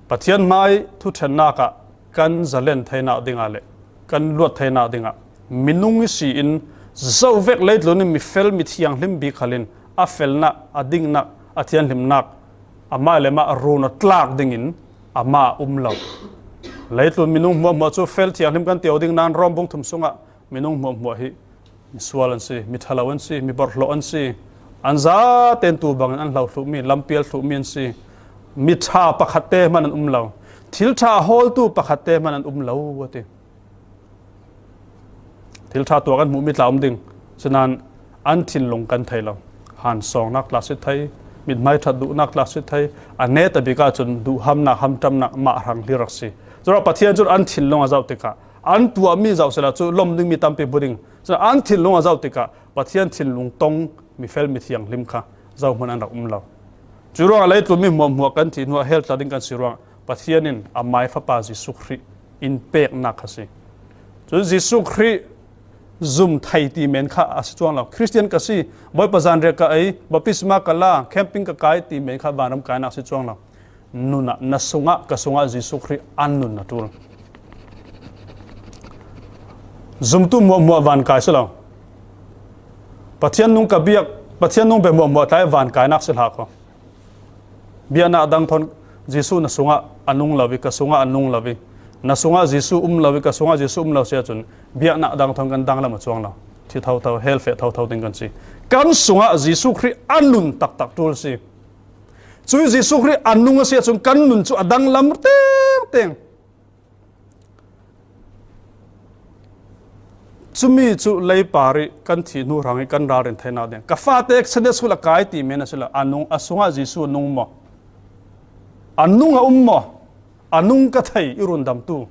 Pathian hmai thuṭhennak ah kan zalen theinak dingah le kan luat theinak dingah minung ihsi in zovek leitlun in mi fel mi thianghlim bik khal in a felnak, a dingnak, a thianghlimnak amah le mah run a tlak dingin amah a um lo. Leitlun minung hmuahhmuah cu fel thianghlim kan ti aw ding nain Rom bung thum sungah minung hmuahhmuah hi misual an si, miṭhalo an si, miborhhlawh an si. An zaten tu bangin an hlo thluhmi, lampial thluhmi an si. Miṭha pakhatte hman an um lo. Thil ṭha a hawltu pakhatte hman an um lo, a ti. Thil ṭha tuah kan hmuhmi tla um ding. Sinain an thinlung kan thei lo. Hansawngnak tla si thei, mithmai ṭhat duhnak tla si thei, a netabik ahcun duhhamnak, hamṭamnak mah hrang hlir rak si. Curuah Pathian cun an thinlung a zoh tikah an tuahmi zoh sila cu lawm dingmi tampi hmu ding. Cun an thinlung a zoh tikah Pathian thinlung tong mi fel mi thianghlim kha zohhmun an rak um lo. Curuangah leitlun mi hmuahhmuah kan thih hnuah hell tla ding kan si ruangah Pathian in amai Fapa Jesuh Khrih in peknak kha si. Cun Jesuh Khrih zum thei ti men kha a si cuang lo. Khristian ka si, Bawipa zanriah ka ei, baptisma ka la, camping ka kai ti men kha vanram kainak si cuang lo. Nun ah, na sungah, ka sungah Jesuh Khrih an nun a ṭul. Zumtu hmuahhmuah van kai si lo. Pathian nung ka biak, Pathian nung pe hmuahhmuah tlai van kainak si hlah ko. Biaknak dang thawn Jesuh na sungah a nung lo i, ka sungah a nung lo i, na sungah Jesuh um lo i, ka sungah Jesuh um lo si ahcun biaknak dang thawn kan danglam a cuang lo. Thi thotho, hell feh thotho ding kan si. Kan sungah Jesuh Khrih a nun taktak ṭul si. Cui Jesuh Khrih a nung a si ahcun kan nun cu a danglam tengteng. Cumi cu leipar i kan thih hnu hrang i kan ralrin theinak ding. Ka fate Sunday school a kai ti men a si lo, a nung, a sungah Jesuh a nung maw? A nung a um maw? A nung ka thei i rundamtu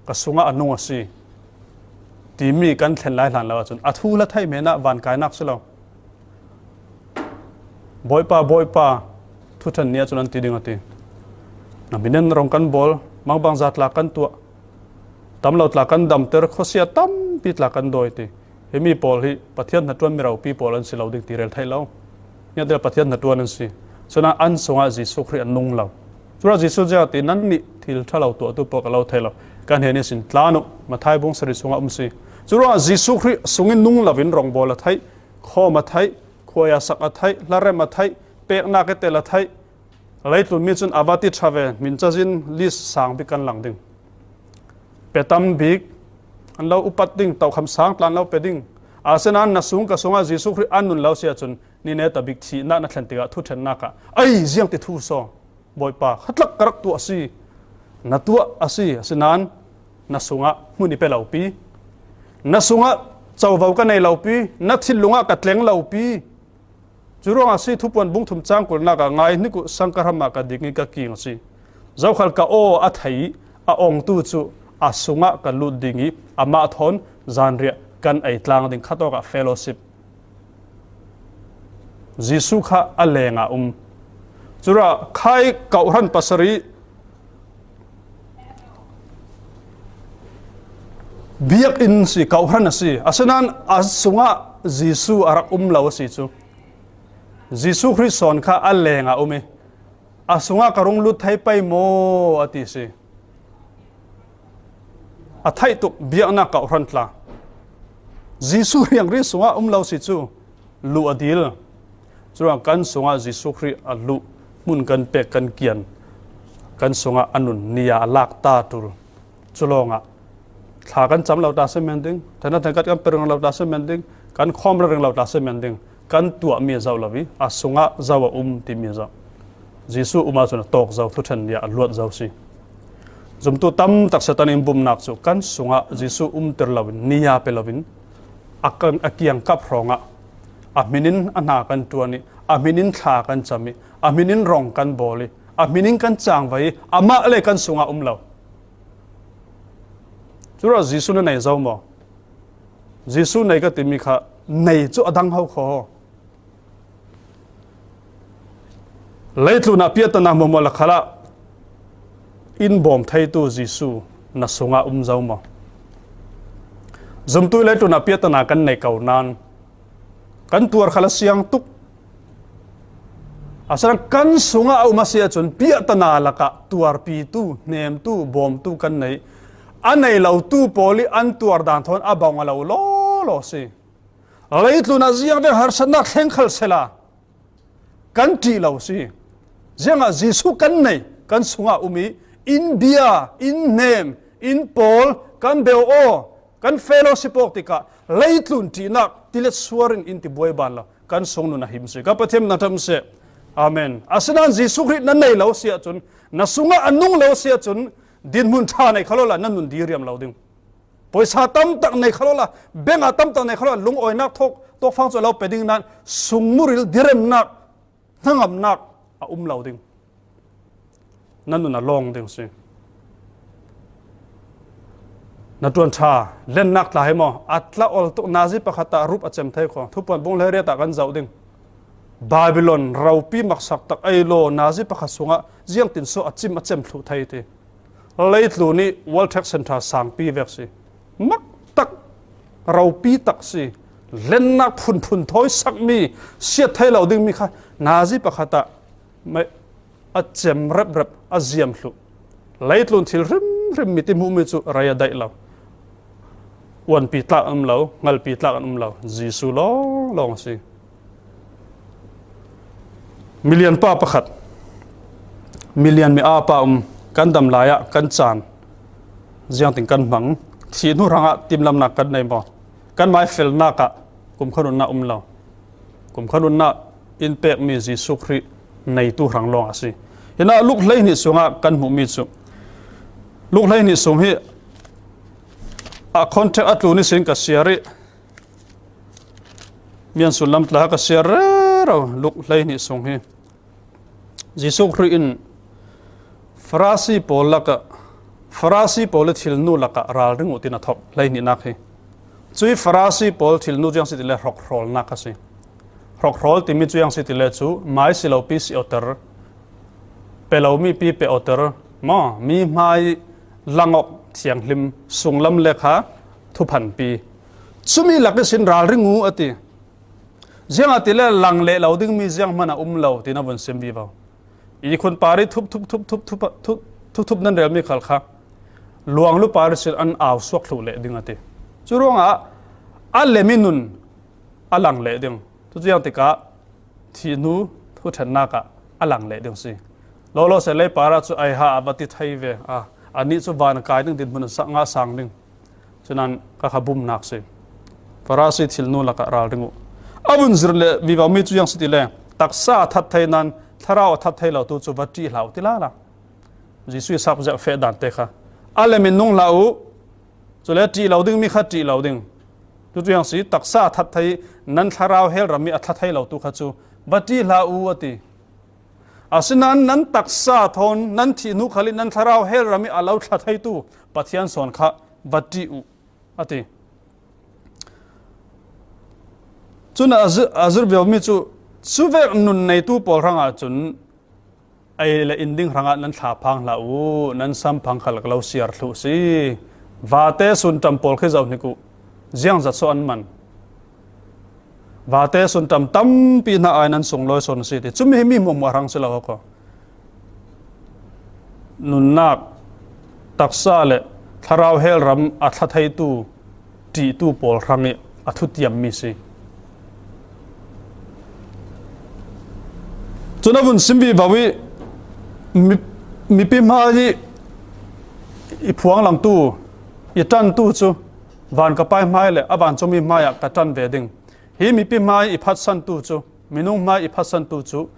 ka sungah a nung a si timi kan thlen lai hlan lo ahcun a thu hla thei men ah van kainak si lo. Bawipa, Bawipa, thuṭhen ni ahcun an ti ding a ti. Na hminin rong kan bawl, mangbangza tla kan tuah, tamlo tla kan damter, khuasia tampi tla kan dawi ti. Himi pawl hi Pathian hnaṭuan mi ropi pawl an si lo ding ti rel theih lo. Niatel Pathian hnaṭuan an si. Cun an sungah Jesuh Khrih an nung lo. Curuah Jesuh ziah ti, nannih thil ṭha lo tuahtu pawl ka lo thei lo. Kan hnen ihsin tlan uh, Matthai bung sarih sungah um si. Curuah Jesuh Khrih sungin nung loin rongbawl a theih, khawm a theih, khuaia sak a theih, hlarem a theih, peknak i tel a theih. Leitlun mi cun a va ti ṭha ve, min cazin list sang bik kan lang ding. Pe tam bik an lo upat ding, tokham sang tlan lo pe ding. Asinain na sung ka sungah Jesuh Khrih an nun lo si ahcun, ni netabik thihnak na thlen tikah thuṭhennak ah, ei, ziang ti thu saw. Bawipa, khatlak ka rak tuah a si, na tuah a si, asinain na sungah hmun i pe lopi, na sungah covo ka nei lopi, na thinlungah ka tleng lopi. Curuangah si Thupuan bung thum cang kulnak ah, ngai hnik uh, sang ka hram ah ka ding i ka king a si. Zokhal ka aw a thei, a awngtu cu a sungah ka lut ding i amah thawn zanriah kan ei tlang ding, khatawkah fellowship. Jesuh kha a lengah um. Cura khai kauhran pasarih biakinn si, kauhran a si. Asinain a sungah Jesuh a rak um lo a si cu. Jesuh Khrih sawn kha a lengah um i, a sungah ka rung lut thei pei maw a ti si. A theih tuk biaknak kauhran tla. Jesuh riangri sungah um lo si cu luh a dil. Curuang kan sungah Jesuh Khrih a luh, hmun kan pek, kan kian, kan sungah a nun ni a lak ta tul. Cu lawngah thla kan cam lo ta si men ding, thana thangkat kan pe ring lo ta si men ding, kan khawm ring lo ta si men ding, kan tuahmi zoh lo i a sungah zo a um timi zoh. Jesuh um ahcun a tawk zo, thuṭhen ni ah a luat zo si. Zumtu tam tak Satan in bumnak cu kan sungah Jesuh umter loin, ni a pe loin, a kan, a kiangkap hrawngah a hmin in a hna kan ṭuan i, a hmin in thla kan cam i, a hmin in rong kan bawl i, a hmin in kan cangvai i, amah le kan sungah um lo. Cura Jesuh na nei zo maw? Jesuh nei ka timi kha nei cu a dang ho kho. Leitlun ah piahtana hmuahhmuah lakhalah in bawm theitu Jesuh na sungah um zo maw? Zumtu leitlun ah piahtana kan nei ko nain kan tuar khal a siang tuk. Asinain kan sungah a um a si ahcun piahtana lakah tuarpitu, hnemtu, bawmtu kan nei. A nei lotu pawl i an tuar dan thawn a bang a lo lawlaw si. Leitlun ah ziangvek harsatnak thleng khal sela kan ṭih lo si. Ziangah Jesuh kan nei, kan sungah um i, in bia, in hnem, in pawl, kan beo aw, kan fellowship awk tikah leitlun ṭihnak tilet suar in in ti buai ban lo. Kan sung nun a him si. Ka Pathian na ṭam seh. Amen. Asinain Jesuh Khrih na nei lo si ahcun, na sungah a nung lo si ahcun, dinhmun ṭha nei kha lo la, na nun diriam lo ding. Pawisa tam tak nei kha lo la, bank ah tam tak nei kha lo la, lungawinak thawk, tawkfang cu a lo pe ding nain, sungmuril diremnak, hnangamnak a um lo ding. Na nun a lawng ding si. Na ṭuan ṭha, lennak tla hi maw? A tla ol tuk nazi pakhat ah rup a cem thei kho. Thupuan bung hleiriat ah kan zoh ding. Babylon ropi maksak tak ei law nazi pakhat sungah ziangtin so a cim a cem thluh thei ti. Leitlun i World Trade Center sangpi vek si. Mak tak, ropi tak si. Lennak phunphun thawi sakmi, siat thei lo dingmi kha nazi pakhat ah mei a cem reprep, a ziam thluh. Leitlun thil hrimhrim mi ti hmuhmi cu rei a daih lo. Uanpi tlak an um lo, hngalpi tlak an um lo. Jesuh lawnglawng a si. Milian pa pakhat, milian mi a pa um, kan dam lai ah kan caan ziangtin kan hmang. Thih hnu hrangah timlamnak kan nei maw? Kan mai felnak ah kumkhua nunnak um lo. Kumkhua nunnak in pekmi Jesuh Khrih neitu hrang lawng a si. Hinah Luk hleihnih sungah kan hmuhmi cu, Luk hleihnih sung hi a context a tlun ihsin ka siar i, mian sullam tla ka siar rero. Luk hleihnih sung hi Jesuh Khrih in Farasi pawl lakah, Farasi pawl le thilnu lakah ralring uh tin a thok, hleihnihnak hi. Cui Farasi pawl thilnu ziang si tile hrokhrawlnak a si. Hrokhrawl timi cu ziang si tile cu mai si lopi si awter, pe lomi pi pe awter maw, mi hmai langawk thianghlim, sunglam le kha thuphanpi. Cumi lak ihsin ralring uh a ti. Ziangahtile lang leh lo dingmi zianghman a um lo, tiin a vun sim vivo. I khun pari thup thup thup thup thup thup thup thup nan relmi khal kha luanglu pari sin an au suak thluh leh ding a ti. Cu ruangah a lemi nun a lang leh ding. Cucu ziang tikah thihnu thuṭhennak ah a lang leh ding si. Lawlaw se lei para cu aiha a va ti thei ve. A, anih cu van a kai ding, dinhmun a sa-, ngah sang ding. Cunan ka kha bumnak si. Farasi thilnu lakah ralring uh. A vun zir le vivo mi cu ziang si tile taksa a that thei nan thlarau a that thei lotu cu va ṭih hlah u ti lala. Jesuh i sak ziak feh dante kha a le min nung hlah u. Cule ṭih lo ding mi kha ṭih lo ding. Tutu yang si taksa a that thei, nan thlarau hel ram i a thla thei lotu kha cu va ṭih hlah u a ti. Asinain nan taksa thawn nan thih hnu khal i nan thlarau hel ram i a lo thla theitu Pathian sawn kha va ṭih u a ti. Cun a zir, a zir viomi cu cuvek nun neitu pawl hrangah cun ei le in ding hrangah nan thlaphang hlah u, nan samphang khal ka lo siar thluh si. Vate sunṭam pawl khi zoh hnik u, ziangzat so an man. Vate sunṭam tampi hna ai nan sunglawi sawn a si ti. Cumi hi mi hmuahhmuah hrang si lo ko. Nunnak, taksa le thlarau hel ram a thla theitu, ṭihtu pawl hrang i a thutiammi si. Cun a vun sim vivo i mi, mipi hmai i, i phuanglangtu, i ṭantu cu van ka pai hmai le a vancungmi hmaiah ka ṭan ve ding. Hi mipi hmai i phatsantu cu, minung hmai i phatsantu cu,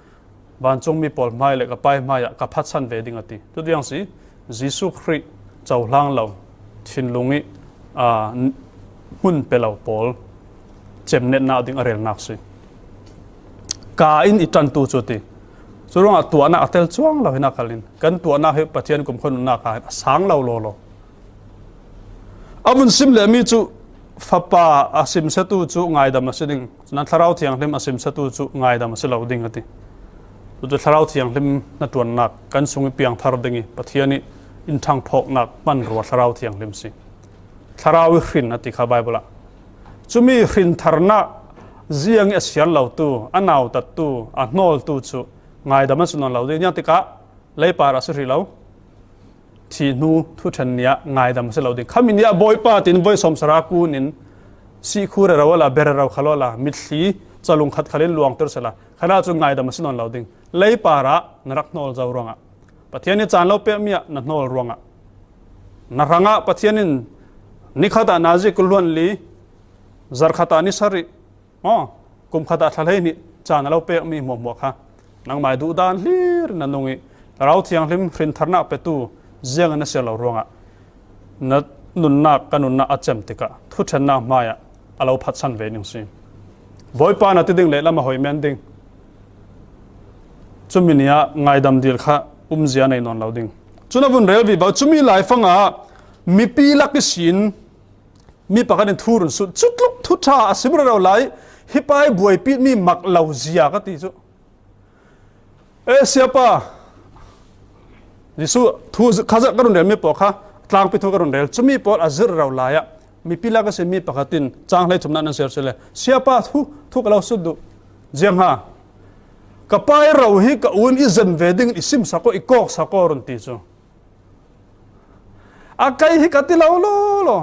vancungmi pawl hmai le ka pai hmaiah ka phatsan ve ding a ti. Tutiang si, Jesuh Khrih cohlang lo, thinlung i, aa, hmun pe lo pawl cemnetnak ding a relnak si. Ka in i ṭantu cu ti. Curuangah tuahnak a tel cuang lo hi nak khalin kan tuahnak hi Pathian kumkhua nunnak ah a sang lo lawlaw. A vun sim lehmi cu fapa a simsetu cu ngaidam a si ding, cun thlarau thianghlim a simsetu cu ngaidam a si lo ding a ti. Cucu thlarau thianghlim hnaṭuannak kan sung i piangthar ding i Pathian i in ṭhang phawknak hmanrua thlarau thianghlim si. Thlarau i hrin a ti kha Baibal ah. Cumi hrintharnak ziang i a sian lotu, a nautattu, a hnawltu cu ngaidam a si nawn lo ding. Niang tikah leipar a si hrih lo. Thih hnu thuṭhen ni ah ngaidam a si lo ding. Khami ni ah Bawipa tin voi sawmsara kun in sihkhu rero la, ber rero khal la, mitthli calung khat khal in luangter sela, khanah cu ngaidam a si nawn lo ding. Leipar ah na rak hnawl zo ruangah, Pathian nih caan lo pekmi ah na hnawl ruangah, na hrangah Pathian in nikhat ah nazi kul hluan li, zarh khat ah ni sarih, Maw, kum khat ah thla hleihnih caan a lo pekmi hmuahhmuah kha nangmai duhdan hlir na nung i Thlarau Thianghlim hrintharnak petu ziangin na siar lo ruangah na nunnak, ka nunnak a cem tikah thuṭhennak hmaiah a lo phatsan ve ning si. Bawipa na ti ding lehlam a hoi men ding. Cumi ni ah ngaidam dil kha umzia nei nawn lo ding. Cun a vun rel vivo, cumi laifang ah mipi lak ihsin mi pakhat in thu run sut, cutluk thuṭha a sim rero lai, hi pa i buaipihmi mak lo zia ka ti cu. E, Siapa, Jesuh thu kha zarh ka run relmi pawl kha, tlangpi thu ka run rel, cumi pawl a zirh rero lai ah, mipi lak a si mi pakhat in cang hlei thumnak nan ser si le, Siapa, thu, thu ka lo sut duh. Ziang ha, ka pa i ro hi ka u in i zem ve ding in i simsak aw, i kawksak aw run ti cu. A kei hi ka ti lo lo lo.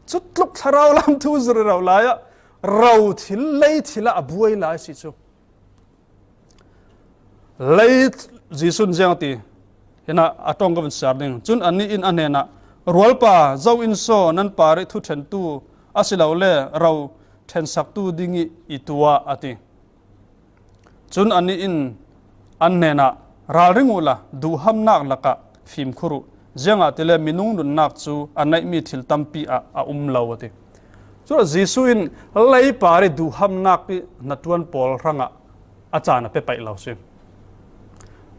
Cutluk thlarau lam thu zir rero lai ah, ro thil, lei thil ah a buai lai si cu. Lei Jesuh in ziang ti, hinah a ṭong ka vun siar ding. Cun anih in a hnenah, rualpa, zo in saw nan parih thuṭhentu a si lo le ro ṭhensaktu ding i i tuah a ti. Cun anih in an hnenah, ralring uhla, duhhamnak lakah fimkhur uh, ziangahtile minung nunnak cu a neihmi thil tampi ah a um lo a ti. Cuah Jesuh in leipar i duhhamnak i hnaṭuan pawl hrangah a caan a pe paih lo si.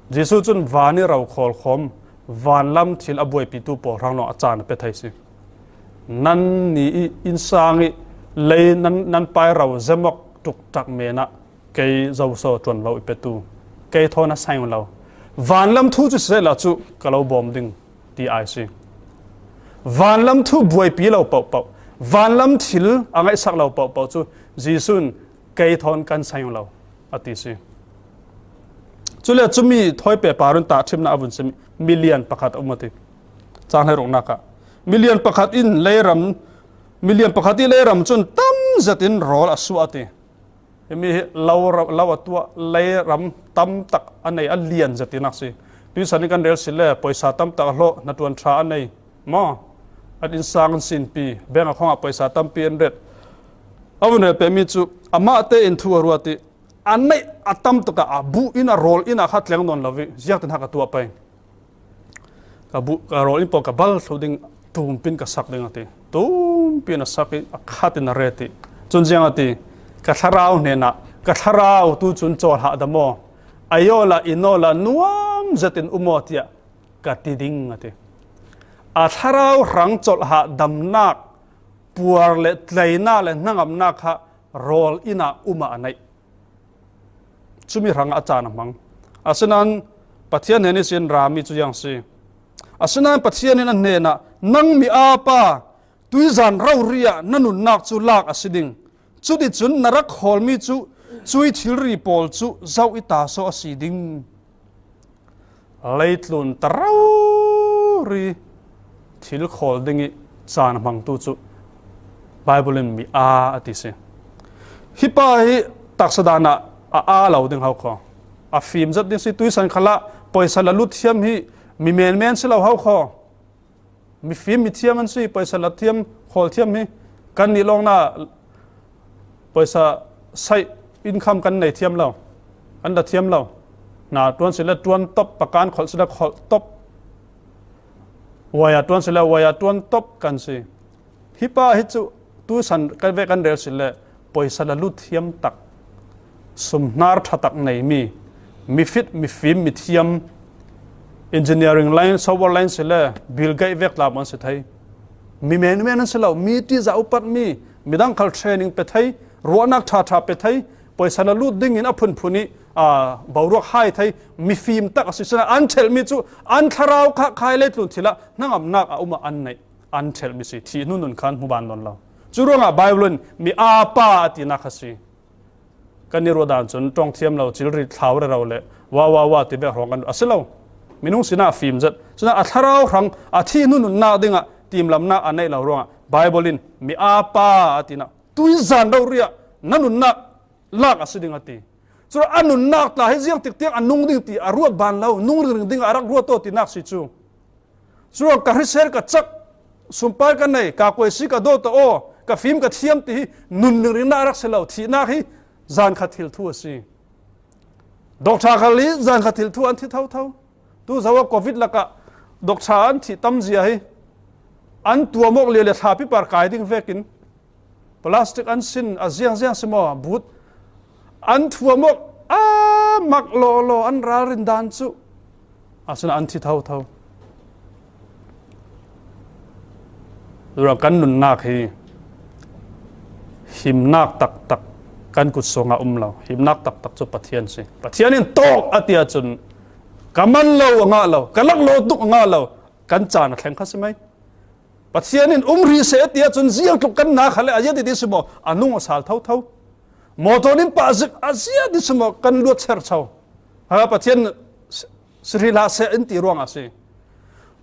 Jesuh cun van i ro khawlkhawm, vanlam thil a buaipitu pawl hrang lawng a caan a pe thei si. Nan ni i innsang i lei nan, nan pai ro zemok tuktak men ah kei zoso ṭuanvo i petu, kei thawn a saing lo. Vanlam thu cu si sehla cu ka lo bawm ding ti ai si. Vanlam thu buaipi lo pohpoh, vanlam thil a ngaihsak lo pohpoh cu Jesuh in kei thawn kan saing lo a ti si. Cule cumi thawi pehpar in tahṭhimnak a vun sim milian pakhat a um a ti. Cang hleiruknak ah milian pakhat in leiram, milian pakhat i leiram cun tam zetin rawl a suah a ti. Himi hi lo, lo a tuah, leiram tam tak a nei, a lian zet tinak si. Tuisan in kan rel si le, pawisa tam tak a hlawh, hnaṭuan ṭha a nei. Maw? An innsang an sinpi, bank account ah pawisa tampi an ret. A vun rel pehmi cu, amah tein thu a ruat i, a neih a tam tuk a, a buh in a rawl in a kha tleng nawn lo i, ziak tin ha ka tuah pei. Ka buh, ka rawl in pawl ka bal thlu ding, tumpin ka sak ding a ti. Tumpin a sak i, a khat in a ret i. Cun ziang a ti, ka thlarau hnenah, ka thlarau tu cun cawl hah dam aw. A yawl ah, i nawl ah nuam zet in um aw tiah ka ti ding a ti. A thlarau hrang colh hah damnak, puar le tleina le hnangamnak kha rawl in ah um ah a neih. Cumi hrangah a caan a hmang. Asinain Pathian hnen ihsin rami cu ziang si. Asinain Pathian in a hnenah, nang mi aa pa, tuizan rori ah na nunnak cu lak a si ding. Cuticun na rak khawlmi cu cui thilri pawl cu zoh i ta saw a si ding. Leitlun ta rori thil khawl ding i caan a hmangtu cu Baibal in mi aa a ti si. Hi pa hi taksa dan ah a aa lo ding hau kho. A fim zet ding si, tuisan khalah poisa la lut thiam hi mi menmen si lo hau kho. Mifim mithiam an si, poisa la thiam, khawl thiam hi. Kannih lawng na poisa saih income kan nei thiam lo, kan la thiam lo. Na tuan si le tuan top, pakan kholh si le kholh top, waya tuan si le waya tuan top kan si. Hi pa hi cu tuisan kan ve kan rel si le poisa la lut thiam tak, sumhnar ṭha tak neimi, mifit, mifim, mithiam, engineering line, software line si le Bill Gates vek tlam an si thei. Mi menmen an si lo, mi ṭihzah upatmi, midang khal training pe thei, ruahnak ṭha ṭha pe thei, poisa la lut dingin a phunphun i, aa, boruak hai thei, mifim tak a si. Sinain an ṭhelhmi cu an thlarau kha khai leitlun thil ah hnangamnak a um ah an neih. An ṭhelhmi si, thih hnu nun khan hmu ban nawn lo. Cu ruangah Baibal in mi aa pa a tinak kha si. Kan i ruah dan cun ṭong thiam lo, cilri thlau rero le wa wa wa ti vek hrawng kan a si lo. Minung sinah a fim zet. Sinah a thlarau hrang a thih hnu nunnak dingah timlamnak a neih lo ruangah Baibal in mi aa pa a tinak tuizan rori ah na nunnak lak a si ding a ti. Cun a nunnak tla hi ziang tik tiang a nung ding ti a ruat ban lo, nung ringring ding a rak ruat aw tinak si cu. Curuang ka hrisel ka cak, sumpai ka nei, ka kuaisi ka dawt aw, ka fim ka thiam ti hi nun ringringnak a rak si lo, thihnak hi zan khat thil thu a si. Doctor khal hi zan khat thil thu an thi thotho. Tu zoh a covid lakah doctor an thih tam zia hi an tuam awk lio le thlapi par kai ding vekin plastic an sin a ziangziang si maw, but an thuam awk a mak lawlaw an ralrin dan cu a sin an thi thotho. Tura kan nunnak hi himnak taktak kan kut sungah um lo, himnak taktak cu Pathian si. Pathian in tawk a ti ahcun ka man lo a ngah lo, ka lak lo tuk a ngah lo, kan caan a thleng kha si mai. Pathian in um rih seh a ti ahcun ziang tluk kan na kha le a ziat ti si maw, a nung a sal thotho. Motor in pah zik a ziat ti si maw, kan luat cher cho. Ha, Pathian si, si rih hlah seh in ti ruangah a si.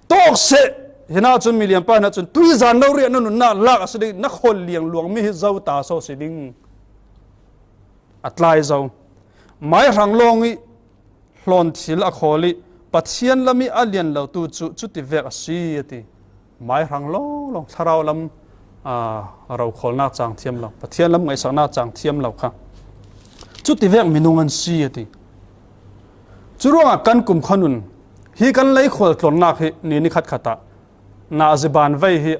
Tawk seh, hinah cun milian pa hinah cun tuizan lo riah na nunnak lak a si ding, na khawl liang luangmi hi zo ta so si ding. A tlai zo. Mai hrang lawng i hlawn thil a khawl i Pathian lam i a lian lo tu cu cuti vek a si a ti. Mai hrang lawnglawng, thlarau lam, aa, rokhawlnak cang thiam lo, Pathian lam ngaihsaknak cang thiam lo kha cuti vek minung an si a ti. Curuangah kan kum khan un hi kan lei khual tlawnnak hi ni ni khatkhat ah nazi ban vei hi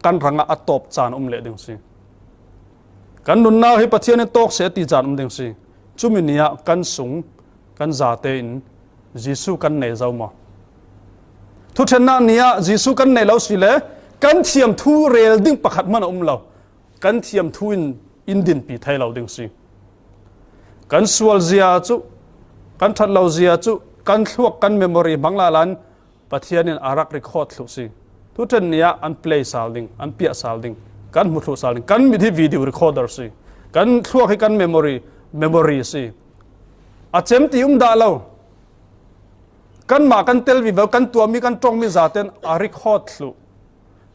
kan rangah a tawp caan um leh ding si. Kan nunnak hi Pathian in tawk seh a ti caan um ding si. Cumi ni ah kan sung, kan zate in Jesuh kan nei zo maw? Thuṭhennak ni ah Jesuh kan nei lo si le kan thiam thu rel ding pakhat hman a um lo. Kan thiam thu in in dinpi thei lo ding si. Kan sual zia cu, kan ṭhat lo zia cu, kan thluak, kan memory hmang lala in Pathian in a rak record thluh si. Thuṭhen ni ah an play sal ding, an piah sal ding, kan hmu thluh sal ding. Kan mit hi video recorder si. Kan thluak hi kan memory, memory si. A cem ti um dah lo. Kanmah kan tel vivo, kan tuahmi, kan ṭongmi zaten a record thluh.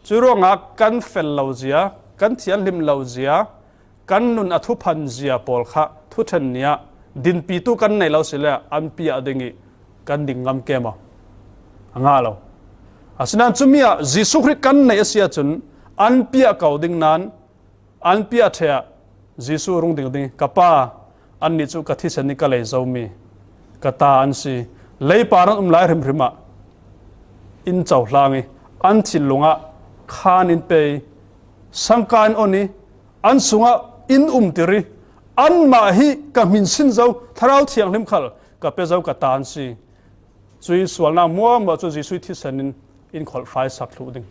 Curuangah kan fel lo zia, kan thianhlim lo zia, kan nun a thuphan zia pawl kha thuṭhen ni ah dinpitu kan nei lo si le an piah ding i kan ding ngam ke maw? A ngah lo. Asinain cumi ah Jesuh Khrih kan neih a si ahcun an piah ko ding nain an piah ṭheh ah Jesuh rung ding ding i, ka Pa, Anni cu ka thisen i ka lei zomi ka ta an si. Leipar an um lai hrimhrim ah in cohlang i an thinlung ah khan in pe i sangka in on i an sungah in umtir i anmah hi ka hmin sin zo, Thlarau Thianghlim khal ka pe zo ka ta an si. Cui sualnak muahmuah cu Jesuh thisen in in kholhfai sak thluh ding.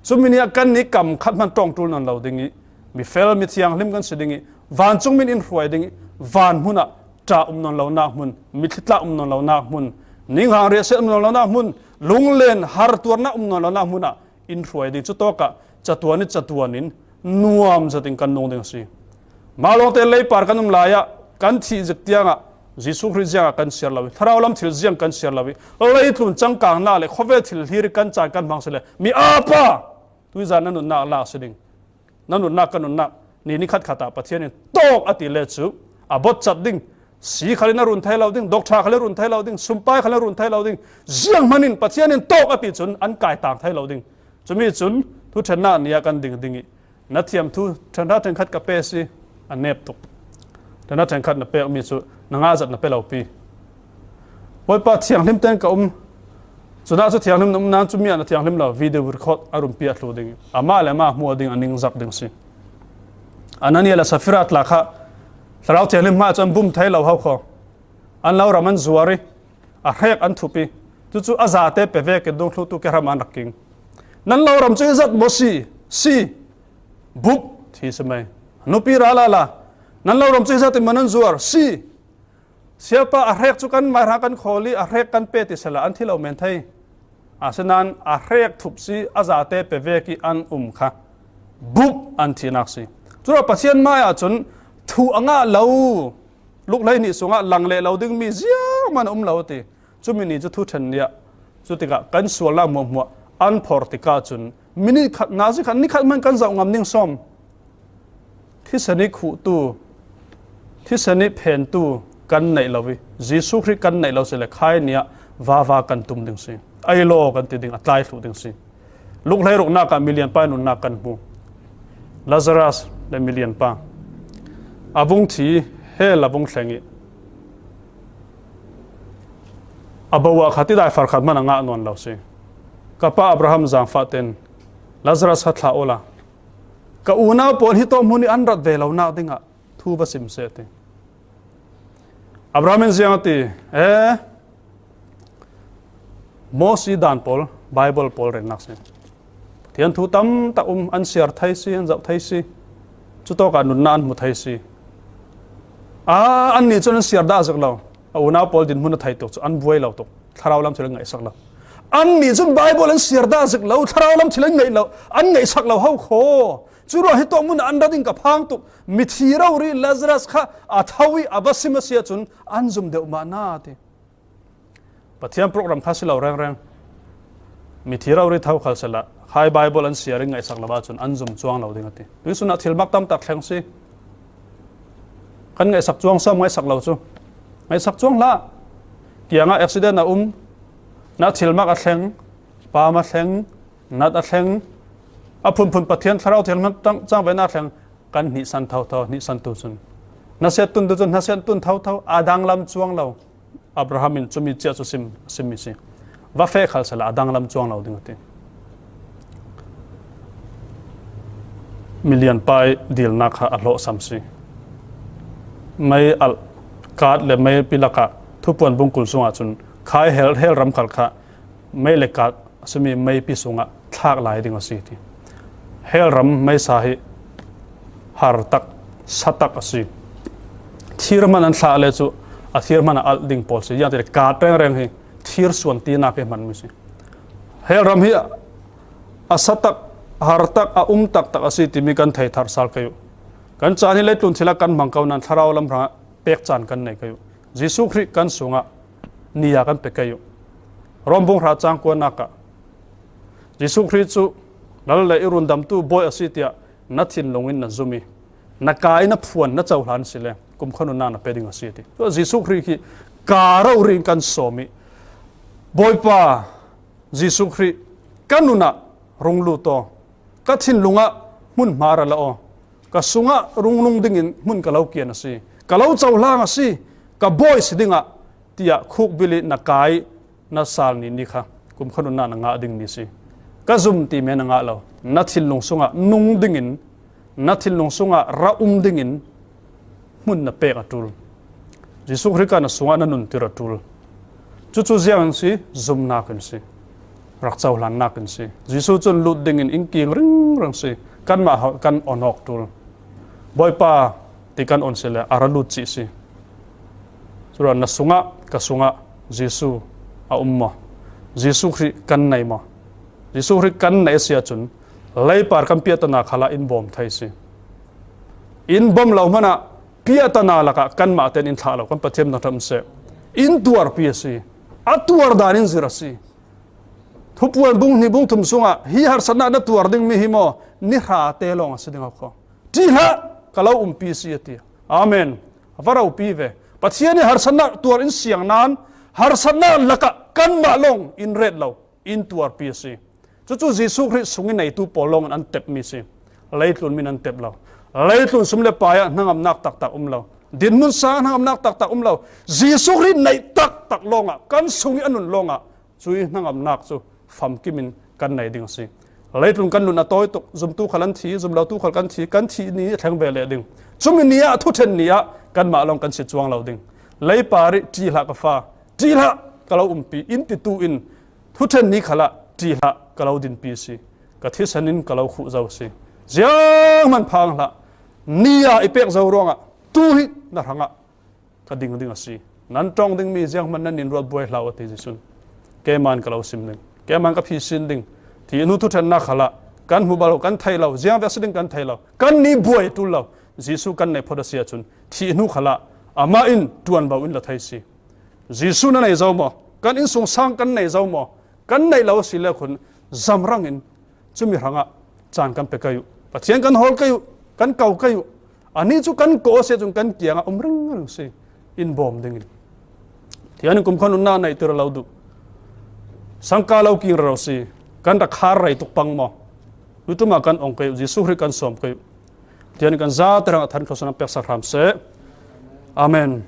Cumi nih ah kannih kam khat hman ṭawng ṭul nawn lo ding i, mi fel, mi thianghlim kan si ding i, vancung min in hruai ding i, van hmun ah ṭah um nawn lonak hmun, mitthli tla um nawn lonak hmun, ninghang riahsiat um nawn lonak hmun, lunglen har tuarnak um nawn lonak hmun ah in hruai ding. Cutawkah catuan i catuan in nuam zat in kan nung ding a si. Mah lawngte leipar kan um lai ah kan thih zik tiangah Jesuh Khrih ziangah kan siar lo i, thlarau lam thil ziang kan siar lo i, leitlun cangkangnak le khawvel thil hlir i kan caan kan hmang si le, mi apa, tuizan na nunnak lak si ding. Na nunnak, ka nunnak, ni nikhat khat ah Pathian in tawk a ti le cu a botcat ding. Si khal in a run thei lo ding, doctor khal in a run thei lo ding, sumpai khal in a run thei lo ding. Zianghman in Pathian in tawk a ti cun an kaitang thei lo ding. Cumi cun thuṭhennak ni ah kan ding ding i, na thiam thu ṭhen hra ṭhenkhat ka pe si, a nep tuk. Ṭhen hra ṭhenkhat na pekmi cu na ngah zat na pe lo pi. Bawipa, thianghlim tein ka um. Cunah cu thianghlim na um nain cumi ah na thianghlim lo, video record a rumpi a thlu ding i, amah le amah hmuh ding, a ning zak ding si. Anania le Safira tla kha Thlarau Thianghlim hmai cu an bum thei lo hau kho. An lo ram an zuar i a hrek an thup i, cucu a zate pe vekin dungthlutu ke hram an rak king. Nan lo ram cu i zat maw si? Si. Bup, thi si mai. Nupi ra lala, nan lo ram cu i zat i man an zuar? Si. Siapa, a hrek cu kan mai hrang kan khawl i a hrek kan pe ti sela an thi lo men thei. Asinain a hrek thup si, a zate pe vek i an um kha bup an thihnak si. Curuah Pathian mai ah cun thu a ngah lo, lukhlei hnih sungah lang leh lo dingmi zianghman a um lo a ti. Cumi ni cu thuṭhen ni ah, cutikah kan sualnak hmuahhmuah an phor tikah cun minit khat, nazi khat, ni khat hman kan zoh ngam ning sawm. Thisen i khuhtu, thisen i phentu kan neih lo i, Jesuh Khrih kan neih lo si le khai ni ah vava kan tum ding si. Ai law kan ti ding, a tlai thluh ding si. Lukhlei ruknak ah milian pa nunnak kan hmu. Lazarus le milian pa. A vung thi, hell a vung thleng i, a bo ah kha tidai far khat hman a ngah nawn lo si. Ka pa Abraham zaangfah ten Lazarus kha thlah awla, ka unau pawl hi tawk hmun i an rat ve lonak dingah thu va sim seh, a ti. Abraham in ziang a ti? E, Moses dan pawl, Bible pawl rennak si. Pathian thu tam tak um, an siar thei si, an zoh thei si. Cutawkah nunnak an hmu thei si. A, annih cun an siar dah zik lo. A unau pawl dinhmun a thei tuk cu an buai lo tuk. Thlarau lam thil an ngaihsak lo. Annih cun Bible an siar dah zik lo, thlarau lam thil an ngaih lo, an ngaihsak lo ho kho. Curuah hi tawk mun ah an rat in ka phang tuk. Mithi rori Lazarus kha a tho i a va sim a si ahcun an zum deuh mah na ti. Pathian program kha si lo rengreng. Mithi rori tho khal sela, khai Bible an siar in ngaihsak lo ahcun an zum cuang lo ding a ti. Tuisun ah thil mak tam tak thleng si. Kan ngaihsak cuang sawm ngaihsak lo cu. Ngaihsak cuang hlah. Kiangah accident a um, na thil mak a thleng, pam a thleng, nat a thleng, a phunphun Pathian Thlarau Thianghlim cang, cangvenak a thleng, kan hnihsan thotho, hnihsan tu cun. Hnasiat tun tu cun, hnasiat tun thotho, a danglam cuang lo. Abraham in cumi cia cu sim, simmi si. Va feh khal sela a danglam cuang lo ding a ti. Milian pa i dilnak kha a hlawhsam si. Mei alh, kat le meipi lakah thupuan bungkul sungah cun khai hell, hell ram khal kha mei le kat a simi meipi sungah thlak lai ding a si ti. Hell ram meisa hi har tak, sa tak a si. Thir hman an thlah le cu a thir hman a alh ding pawl si. Ziangti le kat rengreng hi thir suan tinak hi hmanmi si. Hell ram hi a sa tak, har tak, a um tak tak a si timi kan thei thar sal kei uh. Kan caan hi leitlun thil a kan hmang ko nan thlarau lam hrangah pek caan kan nei kei uh. Jesuh Khrih kan sungah ni a kan pe kei uh. Rom bung hra cang kuanak ah Jesuh Khrih cu Lal le i rundamtu Bawi a si tiah na thinlung in na zum i, na kaa in na phuan, na cohlan si le kumkhua nunnak na pe ding a si a ti. Jesuh Khrih khi kaa rori in kan sawm i, Bawipa Jesuh Khrih, ka nun ah rung lut aw, ka thinlung ah hmunhma ra la aw, ka sungah rungnung dingin hmun ka lo kian a si. Ka lo cohlang a si, ka bawi si dingah, tiah khukbil ih na kai, na sal ni ni kha, kumkhua nunna na ngah ding ni si. Ka zum ti men a ngah lo, na thinlung sungah nung dingin, na thinlung sungah ra um dingin hmun na pek a ṭul. Jesuh Khrih kha na sungah na nuntir a ṭul. Cucu ziang in si, zumnak in si, rak cohlannak in si. Jesuh cun lut dingin in king ringring si. Kanmah hau kan on awk ṭul. Bawipa ti kan on si le a ra lut cih si. Curuan na sungah, ka sungah Jesuh a um maw? Jesuh Khrih kan nei maw? Jesuh Khrih kan nei a si ahcun leipar kan piahtana khalah in bawm thei si. In bawm lo hmanah piahtana lakah kanmah tein in thlah lo, kan Pathian thangṭhat seh. In tuarpi a si. A tuar dan in zir a si. Thupuan bung hnih bung thum sungah hi harsatnak na tuar dingmi hi maw? Ni hra te lawng a si ding a khaw. Ṭih hlah, ka lo umpi si a ti. Amen. A va ropi ve. Pathian ih harsatnak tuar in siang nain harsatnak lakah kanmah lawng in ret lo, in tuarpi a si. Cucu Jesuh Khrih sungih neitu pawl lawngin an tepmi si. Leitlun min an tep lo. Leitlun sum le pai ah hnangamnak taktak um lo. Dinhmun sang hnangamnak taktak um lo. Jesuh Khrih neih taktak lawngah kan sungih a nun lawngah cuih hnangamnak cu famkim in kan nei ding a si. Leitlun kan nun a tawi tuk, zumtu khal an thi, zumlotu khal kan thi, kan thih ni a thleng ve leh ding. Cumi ni ah, thuṭhen ni ah kanmah lawng kan si cuang lo ding. Leipar ih ṭih hlah ka fa, ṭih hlah ka lo umpi in titu in thuṭhen ni khalah ṭih hlah ka lo dinpi si. Ka thisen in ka lo khuh zo si. Zianghman phang hlah, ni a i pek zo ruangah tu hi na hrangah ka ding ding a si. Nan ṭong dingmi zianghman nan in ruat buai hlah uh a ti Jesuh in. Keimah in ka lo sim ding, keimah in ka phisin ding. Thih hnu thuṭhennak khalah kan hmu bal lo, kan thei lo, ziang vek si ding kan thei lo, kan ni buai ṭul lo. Jesuh kan nei phawt a si ahcun thih hnu khalah amah in ṭuanvo in la thei si. Jesuh na nei zo maw? Kan innsungsang kan nei zo maw? Kan neih lo a si le khun zamrang in cumi hrangah caan kan pe kei uh. Pathian kan hawl kei uh, kan ko kei uh. Anih cu kan kawh a si ahcun kan kiangah um ringring si, in bawm dingin. Thian in kumkhua nunnak neihtir a lo duh. Sangka lo king rero si, kan rak khar rei tuk pang maw? Tuṭum ah kan ong kei uh, Jesuh Khrih kan sawm kei uh. Thian in kan zate hrangah than kho san peksak hram seh. Amen.